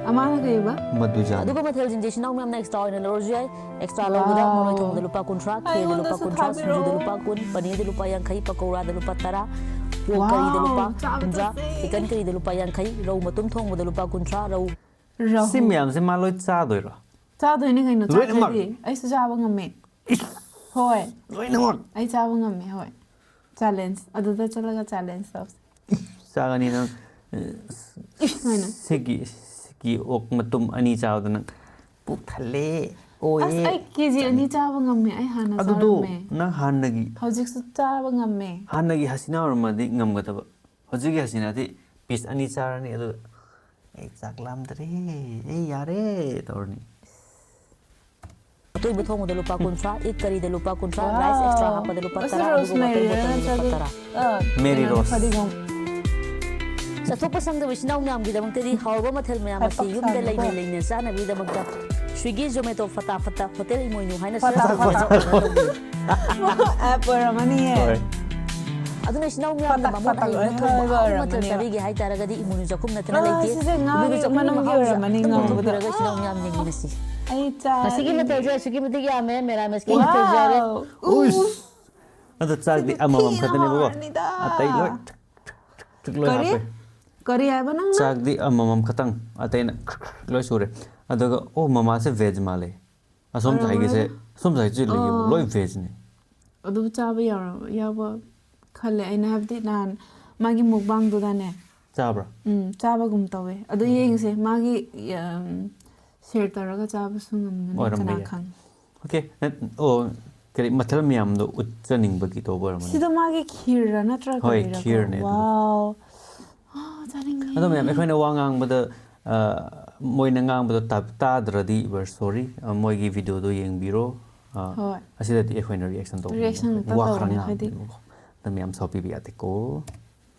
ꯑꯃꯅ ꯀꯩꯕ? ꯃꯗꯨꯖꯥꯟ꯫ ꯑꯗꯨꯒ ꯃꯊꯦꯜꯁꯤꯡꯁꯦ ꯏꯆꯤꯟ ꯏꯅꯥꯎ ꯃꯌꯥꯝꯅ extra ꯑꯣꯏꯅ ꯂꯧꯔꯁꯨ ꯌꯥꯏ꯫ Extra ꯂꯧꯕꯗ Wow. ꯃꯔꯣꯏ ꯊꯣꯡꯕꯗ ꯂꯨꯄꯥ ꯀꯨꯟꯊ꯭ꯔꯥ, ꯈꯦꯔꯗ ꯂꯨꯄꯥ ꯑꯩꯉꯣꯟꯗꯁꯨ ꯀꯨꯟꯊ꯭ꯔꯥ, ꯁꯤꯡꯖꯨꯗ ꯊꯥꯕꯤꯔꯛꯑꯣ꯫ ꯂꯨꯄꯥ ꯀꯨꯟ, ꯄꯅꯤꯔꯗ ꯂꯨꯄꯥ ꯌꯥꯡꯈꯩ, ꯄꯀꯧꯔꯥꯗ ꯂꯨꯄꯥ ꯇꯔꯥ, pork Wow, curryꯗ ꯂꯨꯄꯥ ꯆꯥꯕ ꯍꯨꯝꯗ꯭ꯔꯥ, ꯆꯠꯁꯦ꯫ Chicken curryꯗ ꯂꯨꯄꯥ ꯌꯥꯡꯈꯩ, ꯔꯧ ꯃꯇꯨꯝ ꯊꯣꯡꯕꯗ ꯂꯨꯄꯥ ꯀꯨꯟꯊ꯭ꯔꯥ, ꯔꯧ ꯔꯧ꯫ ꯁꯤ ꯃꯌꯥꯝꯁꯦ ꯃꯥ ꯂꯣꯏ ꯆꯥꯗꯣꯏꯔꯣ? ꯆꯥꯗꯣꯏꯅꯦ ꯀꯩꯅꯣ, ꯂꯣꯏꯅꯃꯛ? ꯆꯥꯗ꯭ꯔꯗꯤ꯫ ꯑꯩꯁꯨ ꯆꯥꯕ ꯉꯝꯃꯦ꯫ ꯏꯁ! ꯍꯣꯏ, ꯂꯣꯏꯅꯃꯛ! ꯑꯩ ꯆꯥꯕ ꯉꯝꯃꯦ, ꯍꯣꯏ꯫ Challenge, ꯑꯗꯨꯗ ꯆꯠꯂꯒ challenge ꯇꯧꯁꯦ꯫ ꯆꯥꯒꯅꯤ ꯅꯪ꯫ ꯏꯁ, ꯍꯥꯏꯅ꯫ ꯁꯤꯒꯤ, ꯁꯤꯒꯤ ꯑꯣꯛ ꯃꯇꯨꯝ ꯑꯅꯤ ꯆꯥꯕꯗ ꯅꯪ ꯄꯨꯛ ꯊꯜꯂꯦ, ꯑꯣꯏꯌꯦ꯫ ꯑꯁ, ꯑꯩ ꯀꯦ ꯖꯤ ꯑꯅꯤ ꯆꯥꯕ ꯉꯝꯃꯦ꯫ ꯑꯩ ꯍꯥꯟꯅ ꯑꯗꯨꯗꯣ ꯆꯥꯔꯝꯃꯦ꯫ ꯅꯪ ꯍꯥꯟꯅꯒꯤ ꯍꯧꯖꯤꯛꯁꯨ ꯆꯥꯕ ꯉꯝꯃꯦ꯫ ꯍꯥꯟꯅꯒꯤ ꯍꯁꯤꯅꯥ ꯑꯣꯏꯔꯝꯃꯗꯤ ꯉꯝꯒꯗꯕ꯫ ꯍꯧꯖꯤꯛꯀꯤ ꯍꯁꯤꯅꯥꯗꯤ ꯄꯤꯁ ꯑꯅꯤ ꯆꯥꯔꯅꯤ, ꯑꯗꯨꯒ "ꯑꯩ ꯆꯥꯛ ꯂꯥꯝꯗ꯭ꯔꯦ, ꯑꯩ ꯌꯥꯔꯦ" ꯇꯧꯔꯅꯤ꯫ ꯑꯇꯣꯏꯕ ꯊꯣꯡꯕꯗ ꯂꯨꯄꯥ ꯀꯨꯟꯊ꯭ꯔꯥ, ꯏꯛ ꯀꯔꯤꯗ ꯂꯨꯄꯥ ꯀꯨꯟꯊ꯭ꯔꯥ, ꯔꯥꯏꯁ ꯑꯦꯛꯁꯇ꯭ꯔꯥ ꯍꯥꯄꯗ ꯂꯨꯄꯥ ꯇꯔꯥ, ꯑꯗꯨꯒ ꯋꯥꯇꯔ ꯕꯣꯇꯜꯗ ꯂꯨꯄꯥ ꯇꯔꯥ꯫ ꯃꯦꯔꯤ ꯔꯣꯁ꯫ ꯐꯗꯤꯒꯣꯝ꯫ ꯆꯠꯊꯣꯛꯄ ꯁꯪꯗꯕ ꯏꯆꯤꯟ ꯏꯅꯥꯎ ꯃꯌꯥꯝꯒꯤꯗꯃꯛꯇꯗꯤ ꯍꯥꯎꯔꯕ ꯃꯊꯦꯜ ꯃꯌꯥꯝ ꯑꯁꯤ ꯌꯨꯝꯗ ꯂꯩꯅ ꯂꯩꯅ ꯆꯥꯅꯕꯒꯤꯗꯃꯛꯇ ꯁ꯭ꯋꯤꯒꯤ, ꯖꯣꯃꯦꯇꯣ, ꯐꯇꯥ ꯐꯇꯥ, ꯍꯣꯇꯦꯜ ꯏꯃꯣꯏꯅꯨ ꯍꯥꯏꯅ ꯐꯇꯥ ꯐꯇꯥ꯫ ꯑꯦꯞ ꯑꯣꯏꯔꯝꯃꯅꯤꯌꯦ꯫ ꯍꯣꯏ꯫ ꯑꯗꯨꯅ ꯏꯆꯤꯟ ꯏꯅꯥꯎ ꯃꯌꯥꯝꯅ ꯐꯇꯥ ꯃꯃꯨꯠ ꯐꯇꯥ ꯍꯩꯅ ꯊꯣꯡꯕ ꯑꯍꯥꯎꯕ ꯃꯊꯦꯜ ꯑꯣꯏꯔꯝꯃꯅꯤꯌꯦ꯫ ꯆꯥꯕꯤꯒꯦ ꯍꯥꯏꯇꯥꯔꯒꯗꯤ ꯏꯃꯣꯏꯅꯨ ꯆꯥꯛꯈꯨꯝ ꯅꯠꯇꯅ ꯑꯥ, ꯂꯩꯇꯦ꯫ ꯁꯤꯁꯦ ꯏꯃꯣꯏꯅꯨ ꯉꯥꯒꯤ ꯆꯥꯛꯈꯨꯝꯒꯤ ꯃꯅꯨꯡꯒꯤ ꯃꯍꯥꯎꯁꯦ ꯑꯣꯏꯔꯝꯃꯅꯤ ꯑꯝꯇꯪ ꯉꯧꯕꯗꯣ꯫ ꯂꯧꯊꯣꯛꯄꯤꯔꯒ ꯏꯆꯤꯟ ꯏꯅꯥꯎ ꯃꯌꯥꯝ ꯌꯦꯡꯃꯤꯟꯅꯁꯤ꯫ ꯑꯩ ꯆꯥ ꯉꯁꯤꯒꯤ ꯃꯊꯦꯜꯁꯦ ꯑꯁꯨꯛꯀꯤ ꯃꯇꯤꯛ ꯌꯥꯝꯃꯦ, ꯃꯦꯔꯥꯃꯦꯁꯀꯤ ꯃꯊꯦꯜꯁꯨ ꯌꯥꯎꯔꯦ꯫ ꯋꯥꯎ! ꯎꯏꯁ! ꯑꯗꯣ ꯆꯥꯛꯇꯤ ꯁꯤꯗꯤ ꯑꯃꯃꯝ ꯊꯤꯅ ꯈꯛꯇꯅꯦꯕꯀꯣ꯫ ꯍꯥꯎꯔꯅꯤꯗ꯫ ꯑꯇꯩ ꯂꯣꯏ ꯊ꯭ꯔꯤꯛ ꯊ꯭ꯔꯤꯛ ꯊ꯭ꯔꯤꯛ ꯂꯣꯏ ꯀꯔꯤ? ꯍꯥꯞꯄꯦ꯫ ꯀꯔꯤ ꯍꯥꯏꯕ ꯅꯪꯅ? ꯆꯥꯛꯇꯤ ꯑꯃꯃꯝ ꯈꯛꯇꯪ, ꯑꯇꯩꯅ ꯈ꯭ꯔꯤꯛ ꯈ꯭ꯔꯤꯛ ꯂꯣꯏ ꯁꯨꯔꯦ꯫ ꯑꯗꯨꯒ ꯑꯣ, ꯃꯃꯥꯁꯦ ꯚꯦꯖ ꯃꯥꯜꯂꯦ꯫ ꯑꯁꯣꯝ ꯁꯥꯏꯒꯤꯁꯦ, ꯑꯣꯏꯔꯝꯃꯔꯣꯏꯗ꯫ ꯑꯁꯣꯝ ꯁꯥꯏꯗꯁꯨ ꯂꯩꯌꯦꯕ, ꯑꯣ꯫ ꯂꯣꯏ ꯚꯦꯖꯅꯦ꯫ ꯑꯗꯨ ꯆꯥꯕ ꯌꯥꯎꯔ-, ꯌꯥꯎꯕ ꯈꯜꯂꯦ ꯑꯩꯅ, ꯍꯥꯏꯕꯗꯤ ꯅꯍꯥꯟ ꯃꯥꯒꯤ ꯃꯨꯛꯕꯥꯡꯗꯨꯗꯅꯦ꯫ ꯆꯥꯕ꯭ꯔꯥ? ꯎꯝ, ꯆꯥꯕꯒꯨꯝ ꯇꯧꯋꯦ꯫ ꯑꯗꯨ ꯎꯝ꯫ ꯌꯦꯡꯁꯦ, ꯃꯥꯒꯤ, ꯎꯝ, ꯁꯤꯌꯔ ꯇꯧꯔꯒ ꯆꯥꯕꯁꯨ ꯉꯝꯒꯅꯤ, ꯑꯣꯏꯔꯝꯕ ꯀꯅꯥ ꯌꯥꯏ꯫ ꯈꯪ꯫ ꯑꯣꯀꯦ, ꯅꯠ-, ꯑꯣ, ꯀꯔꯤ, ꯃꯊꯦꯜ ꯃꯌꯥꯝꯗꯣ ꯎꯠꯆꯅꯤꯡꯕꯒꯤ ꯇꯧꯕ ꯑꯣꯏꯔꯝꯒꯅꯤ꯫ ꯁꯤꯗ ꯃꯥꯒꯤ ꯈꯤꯔꯔ ꯅꯠꯇ꯭ꯔꯥ ꯍꯣꯏ, ꯀꯔꯤꯔꯥ ꯀꯣ? ꯈꯤꯔꯅꯦ ꯑꯗꯨꯗꯣ꯫ ꯋꯥꯎ꯫ ꯑꯥ, ꯆꯥꯅꯤꯡꯉꯦ꯫ ꯑꯗꯣ ꯃꯌꯥꯝ, ꯑꯩꯈꯣꯏꯅ ꯋꯥ ꯉꯥꯡꯕꯗ, ꯑ, ꯃꯣꯏꯅ ꯉꯥꯡꯕꯗꯣ ꯇꯥ-, ꯇꯥꯗ꯭ꯔꯗꯤ, we're sorry꯫ ꯑ, ꯃꯣꯏꯒꯤ ꯚꯤꯗꯤꯑꯣꯗꯣ ꯌꯦꯡꯕꯤꯔꯣ꯫ ꯑ, ꯍꯣꯏ꯫ ꯑꯁꯤꯗꯗꯤ ꯑꯩꯈꯣꯏꯅ ꯔꯤꯑꯦꯛꯁꯟ ꯇꯧꯕꯅꯦ꯫ Reaction ꯈꯛꯇ ꯋꯥ ꯈꯔ ꯇꯧꯕꯅꯦ ꯑꯩꯈꯣꯏꯗꯤ꯫ ꯉꯥꯡꯕꯅꯦꯕꯀꯣ꯫ ꯑꯗꯣ ꯃꯌꯥꯝ ꯁꯥꯎꯕꯤꯕ ꯌꯥꯗꯦꯀꯣ꯫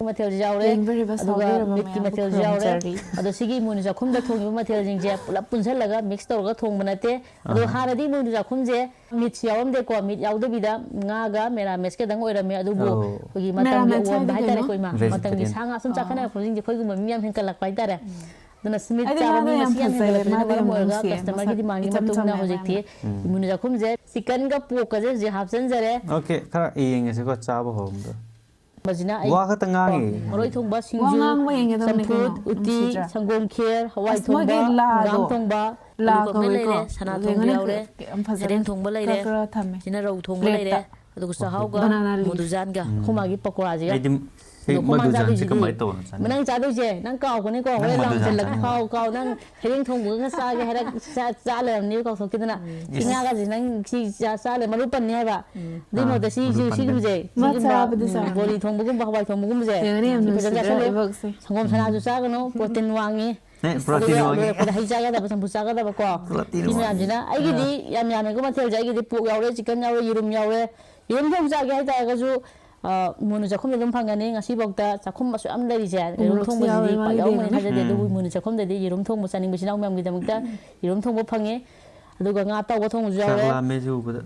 ꯃꯊꯦꯜꯁꯨ ꯌꯥꯎꯔꯦ꯫ ꯌꯦꯡꯕꯤꯔꯤꯕ ꯑꯗꯨꯒ ꯁꯥꯎꯕꯤꯔꯕ ꯃꯤꯠꯀꯤ ꯃꯌꯥꯝꯕꯨ ꯃꯊꯦꯜꯁꯨ ꯌꯥꯎꯔꯦ꯫ ꯈꯨꯔꯨꯝꯖꯔꯤ꯫ ꯑꯗꯣ ꯁꯤꯒꯤ ꯏꯃꯣꯏꯅꯨ ꯆꯥꯛꯈꯨꯝꯗ ꯊꯣꯡꯉꯤꯕ ꯃꯊꯦꯜꯁꯤꯡꯁꯦ ꯄꯨꯂꯞ ꯄꯨꯟꯁꯤꯜꯂꯒ ꯃꯤꯛꯁ ꯇꯧꯔꯒ ꯊꯣꯡꯕ ꯅꯠꯇꯦ꯫ ꯑꯗꯣ ꯑꯍꯥ꯫ ꯍꯥꯟꯅꯗꯤ ꯏꯃꯣꯏꯅꯨ ꯆꯥꯛꯈꯨꯝꯁꯦ ꯃꯤꯠꯁꯤ ꯌꯥꯎꯔꯝꯗꯦꯀꯣ꯫ ꯃꯤꯠ ꯌꯥꯎꯗꯕꯤꯗ ꯉꯥꯒ ꯃꯦꯔꯥꯃꯦꯁꯀꯗꯪ ꯑꯣꯏꯔꯝꯃꯦ꯫ ꯑꯗꯨꯕꯨ ꯑꯣ꯫ ꯑꯩꯈꯣꯏꯒꯤ ꯃꯇꯝꯒꯤ ꯃꯦꯔꯥꯃꯦꯁ ꯑꯑꯣꯟꯕ ꯍꯥꯏꯗꯤ ꯍꯥꯏꯇꯥꯔꯦꯀꯣ, ꯀꯩꯅꯣ? ꯏꯃꯥ꯫ ꯃꯇꯝꯒꯤ vegetarian꯫ ꯁꯥ ꯉꯥ ꯁꯨꯝ ꯑꯣ꯫ ꯆꯥꯈꯠꯅꯔꯛꯄꯁꯤꯡꯁꯦ ꯑꯩꯈꯣꯏꯒꯨꯝꯕ ꯃꯤ ꯌꯥꯝ ꯍꯦꯟꯀꯠꯂꯛꯄ ꯍꯥꯏꯇꯥꯔꯦ꯫ ꯎꯝ꯫ ꯑꯗꯨꯅ ꯁ꯭ꯃꯤꯠ ꯑꯩꯗꯤ ꯆꯥꯕ ꯉꯥꯗꯣ ꯃꯤ ꯌꯥꯝ ꯃꯁꯤꯡ ꯌꯥꯝ ꯐꯖꯩꯌꯦ, ꯍꯦꯟꯒꯠꯂꯛꯄꯁꯤꯅ ꯃꯥꯗꯣ ꯌꯥꯝ ꯃꯔꯝ ꯑꯣꯏꯔꯒ ꯅꯨꯡꯁꯤꯌꯦ, ꯀꯁꯇꯃꯔꯒꯤ ꯃꯁꯛ ꯗꯤꯃꯥꯟꯒꯤ ꯏꯆꯝ ꯃꯇꯨꯡ ꯏꯟꯅ ꯆꯝꯃꯦꯕ ꯍꯧꯖꯤꯛꯇꯤ ꯌꯥꯝꯅ꯫ ꯎꯝ꯫ ꯏꯃꯣꯏꯅꯨ ꯆꯥꯛꯈꯨꯝꯁꯦ ꯆꯤꯛꯀꯟꯒ ꯄꯣꯔꯛꯀꯁꯦ ꯍꯧꯖꯤꯛ ꯍꯥꯞꯆꯤꯟꯖꯔꯦ꯫ ꯑꯣꯀꯦ, ꯈꯔ ꯌꯦꯡꯉꯁꯤꯀꯣ ꯆꯥꯕ ꯍꯧꯔꯝꯗꯣ꯫ ꯁꯤꯅ ꯑꯩ ꯋꯥ ꯈꯛꯇ ꯉꯥꯡꯉꯤ꯫ ꯃꯔꯣꯏ ꯊꯣꯡꯕ, ꯋꯥ ꯁꯤꯡꯖꯨ, ꯉꯥꯡꯕ ꯍꯦꯟꯒꯗꯕꯅꯤ ꯆꯝꯐꯨꯠ, ꯀꯩꯅꯣ, ꯎꯇꯤ, ꯅꯨꯡꯁꯤꯗ꯭ꯔꯥ? ꯁꯪꯒꯣꯝ ꯈꯦꯔ, ꯍꯋꯥꯏ ꯑꯁ, ꯊꯣꯡꯕ, ꯃꯣꯏꯒꯤ ꯂꯥꯗꯣ, ꯍꯪꯒꯥꯝ ꯊꯣꯡꯕ, ꯂꯥ ꯑꯂꯨ ꯀꯣꯠꯃꯦꯠ ꯀꯧꯋꯦꯀꯣ? ꯂꯩꯔꯦ, ꯁꯅꯥ ꯊꯣꯡꯕ ꯌꯦꯡꯉꯨꯅꯦ, ꯌꯥꯎꯔꯦ, ꯌꯥꯝ ꯐꯖꯅ ꯁꯔꯦꯡ ꯊꯣꯡꯕ ꯈꯔ ꯂꯩꯔꯦ, ꯈꯔ ꯊꯝꯃꯦ꯫ ꯁꯤꯅ ꯔꯧ ꯊꯣꯡꯕ ꯂꯩꯔꯦ, ꯄ꯭ꯂꯦꯠꯇ꯫ ꯑꯗꯨꯒ ꯑꯣꯀꯦ꯫ ꯆꯥꯛꯍꯥꯎꯒ ꯕꯅꯥꯅꯥ ꯂꯤꯐ꯫ ꯃꯨꯗꯨꯖꯥꯟꯒ꯫ ꯎꯝ꯫ ꯑꯩꯈꯣꯏ ꯃꯥꯒꯤ ꯄꯀꯣꯔꯥꯁꯤꯒ꯫ ꯑꯩꯗꯤ ꯑꯩ ꯅꯈꯣꯏ ꯃꯥ ꯃꯗꯨ ꯖꯥꯟꯁꯦ ꯆꯥꯗꯣꯏꯁꯤꯗꯤ꯫ ꯀꯃꯥꯏꯅ ꯇꯧꯕꯅꯣ ꯆꯥꯅꯤꯡꯉꯤ꯫ ꯅꯪ ꯆꯥꯗꯣꯏꯁꯦ, ꯅꯪ ꯀꯥꯎꯒꯅꯤꯀꯣ, ꯅꯪ ꯍꯣꯔꯦꯟ ꯃꯗꯨ ꯖꯥꯟ ꯂꯥꯝꯁꯤꯜꯂꯒ ꯆꯥꯅꯤꯡꯉꯤ꯫ ꯀꯥꯎ, ꯀꯥꯎ, ꯅꯪ ꯍꯌꯦꯡ ꯊꯣꯡꯕꯒ ꯆꯥꯒꯦ ꯍꯥꯏꯔ ꯆꯥ, ꯆꯥ ꯂꯩꯔꯝꯅꯦꯕ, ꯀꯥꯎꯊꯣꯛꯈꯤꯗꯅ꯫ ꯁꯤ ꯏꯁ꯫ ꯉꯥꯒꯁꯦ ꯅꯪ ꯁꯤ ꯆꯥ, ꯆꯥ ꯂꯩꯔꯝ, ꯃꯔꯨ ꯄꯟꯅꯤ ꯍꯥꯏꯕ꯫ ꯑꯗꯨꯏ ꯑꯥ, ꯃꯍꯨꯠꯇ ꯁꯤ, ꯃꯔꯨ ꯁꯤ, ꯄꯟꯒꯅꯤ꯫ ꯁꯤꯒꯨꯝꯕꯁꯦ, ꯃꯥ ꯁꯤꯒꯨꯝꯕ, ꯆꯥꯕꯗꯤ ꯎꯝ, ꯆꯥꯔꯝꯅꯤ꯫ ꯕꯣꯔꯤ ꯊꯣꯡꯕꯒꯨꯝꯕ, ꯍꯋꯥꯏ ꯊꯣꯡꯕꯒꯨꯝꯕꯁꯦ, ꯌꯦꯡꯉꯅꯤ, ꯌꯥꯝ ꯁꯤ ꯐꯖꯅ ꯅꯨꯡꯁꯤꯗ꯭ꯔꯥ ꯆꯥꯁꯜꯂꯨ꯫ ꯏꯕꯣꯛꯁꯦ? ꯁꯪꯒꯣꯝ ꯁꯅꯥꯁꯨ ꯎꯝ꯫ ꯆꯥꯒꯅꯨ, protein ꯋꯥꯡꯉꯤ꯫ ꯅꯦ, ꯑꯗꯨꯒ protein ꯋꯥꯡꯉꯤ꯫ ꯂꯣꯏꯔꯛꯄꯗ ꯍꯩ ꯆꯥꯒꯗꯕ, ꯆꯝꯐꯨꯠ ꯆꯥꯒꯗꯕꯀꯣ꯫ Protein ꯁꯤ ꯋꯥꯡꯉꯤ꯫ ꯃꯌꯥꯝꯁꯤꯅ ꯑꯩꯒꯤꯗꯤ ꯑꯥ꯫ ꯌꯥꯝ ꯌꯥꯝꯃꯦꯀꯣ ꯃꯊꯦꯜꯁꯦ꯫ ꯑꯩꯒꯤꯗꯤ pork ꯌꯥꯎꯔꯦ, chicken ꯌꯥꯎꯔꯦ, ꯌꯦꯔꯨꯝ ꯌꯥꯎꯔꯦ꯫ ꯌꯦꯔꯨꯝ ꯊꯣꯡ ꯆꯥꯒꯦ ꯍꯥꯏꯇꯥꯔꯒꯁꯨ, ꯑ, ꯃꯣꯅꯨ ꯆꯥꯛꯈꯨꯝꯗ ꯑꯗꯨꯝ ꯐꯪꯒꯅꯤ꯫ ꯉꯁꯤꯐꯥꯎꯗ ꯆꯥꯛꯈꯨꯝ ꯑꯁꯨꯛ ꯌꯥꯝ ꯂꯩꯔꯤꯁꯦ, ꯌꯦꯔꯨꯝ ꯎꯃꯣꯔꯣꯛꯁꯨ ꯊꯣꯡꯕꯁꯤꯗꯤ ꯌꯥꯎꯋꯦ ꯄꯥꯛ ꯃꯥꯒꯤꯗꯤ ꯌꯥꯎꯔꯝꯒꯅꯤ ꯌꯦꯡꯉꯨꯅꯦ꯫ ꯊꯥꯖꯗꯦ꯫ ꯑꯗꯨꯕꯨ ꯎꯝ꯫ ꯃꯣꯅꯨ ꯆꯥꯛꯈꯨꯝꯗꯗꯤ ꯌꯦꯔꯨꯝ ꯊꯣꯡꯕ ꯆꯥꯅꯤꯡꯕ ꯏꯆꯤꯟ ꯏꯅꯥꯎ ꯃꯌꯥꯝꯒꯤꯗꯃꯛꯇ ꯌꯦꯔꯨꯝ ꯊꯣꯡꯕ ꯐꯪꯉꯦ꯫ ꯑꯗꯨꯒ ꯉꯥ ꯑꯇꯥꯎꯕ ꯊꯣꯡꯕꯁꯨ ꯆꯥꯛ ꯌꯥꯎꯔꯦ꯫ ꯂꯥꯝꯃꯦ ꯁꯤ ꯎꯕꯗ꯫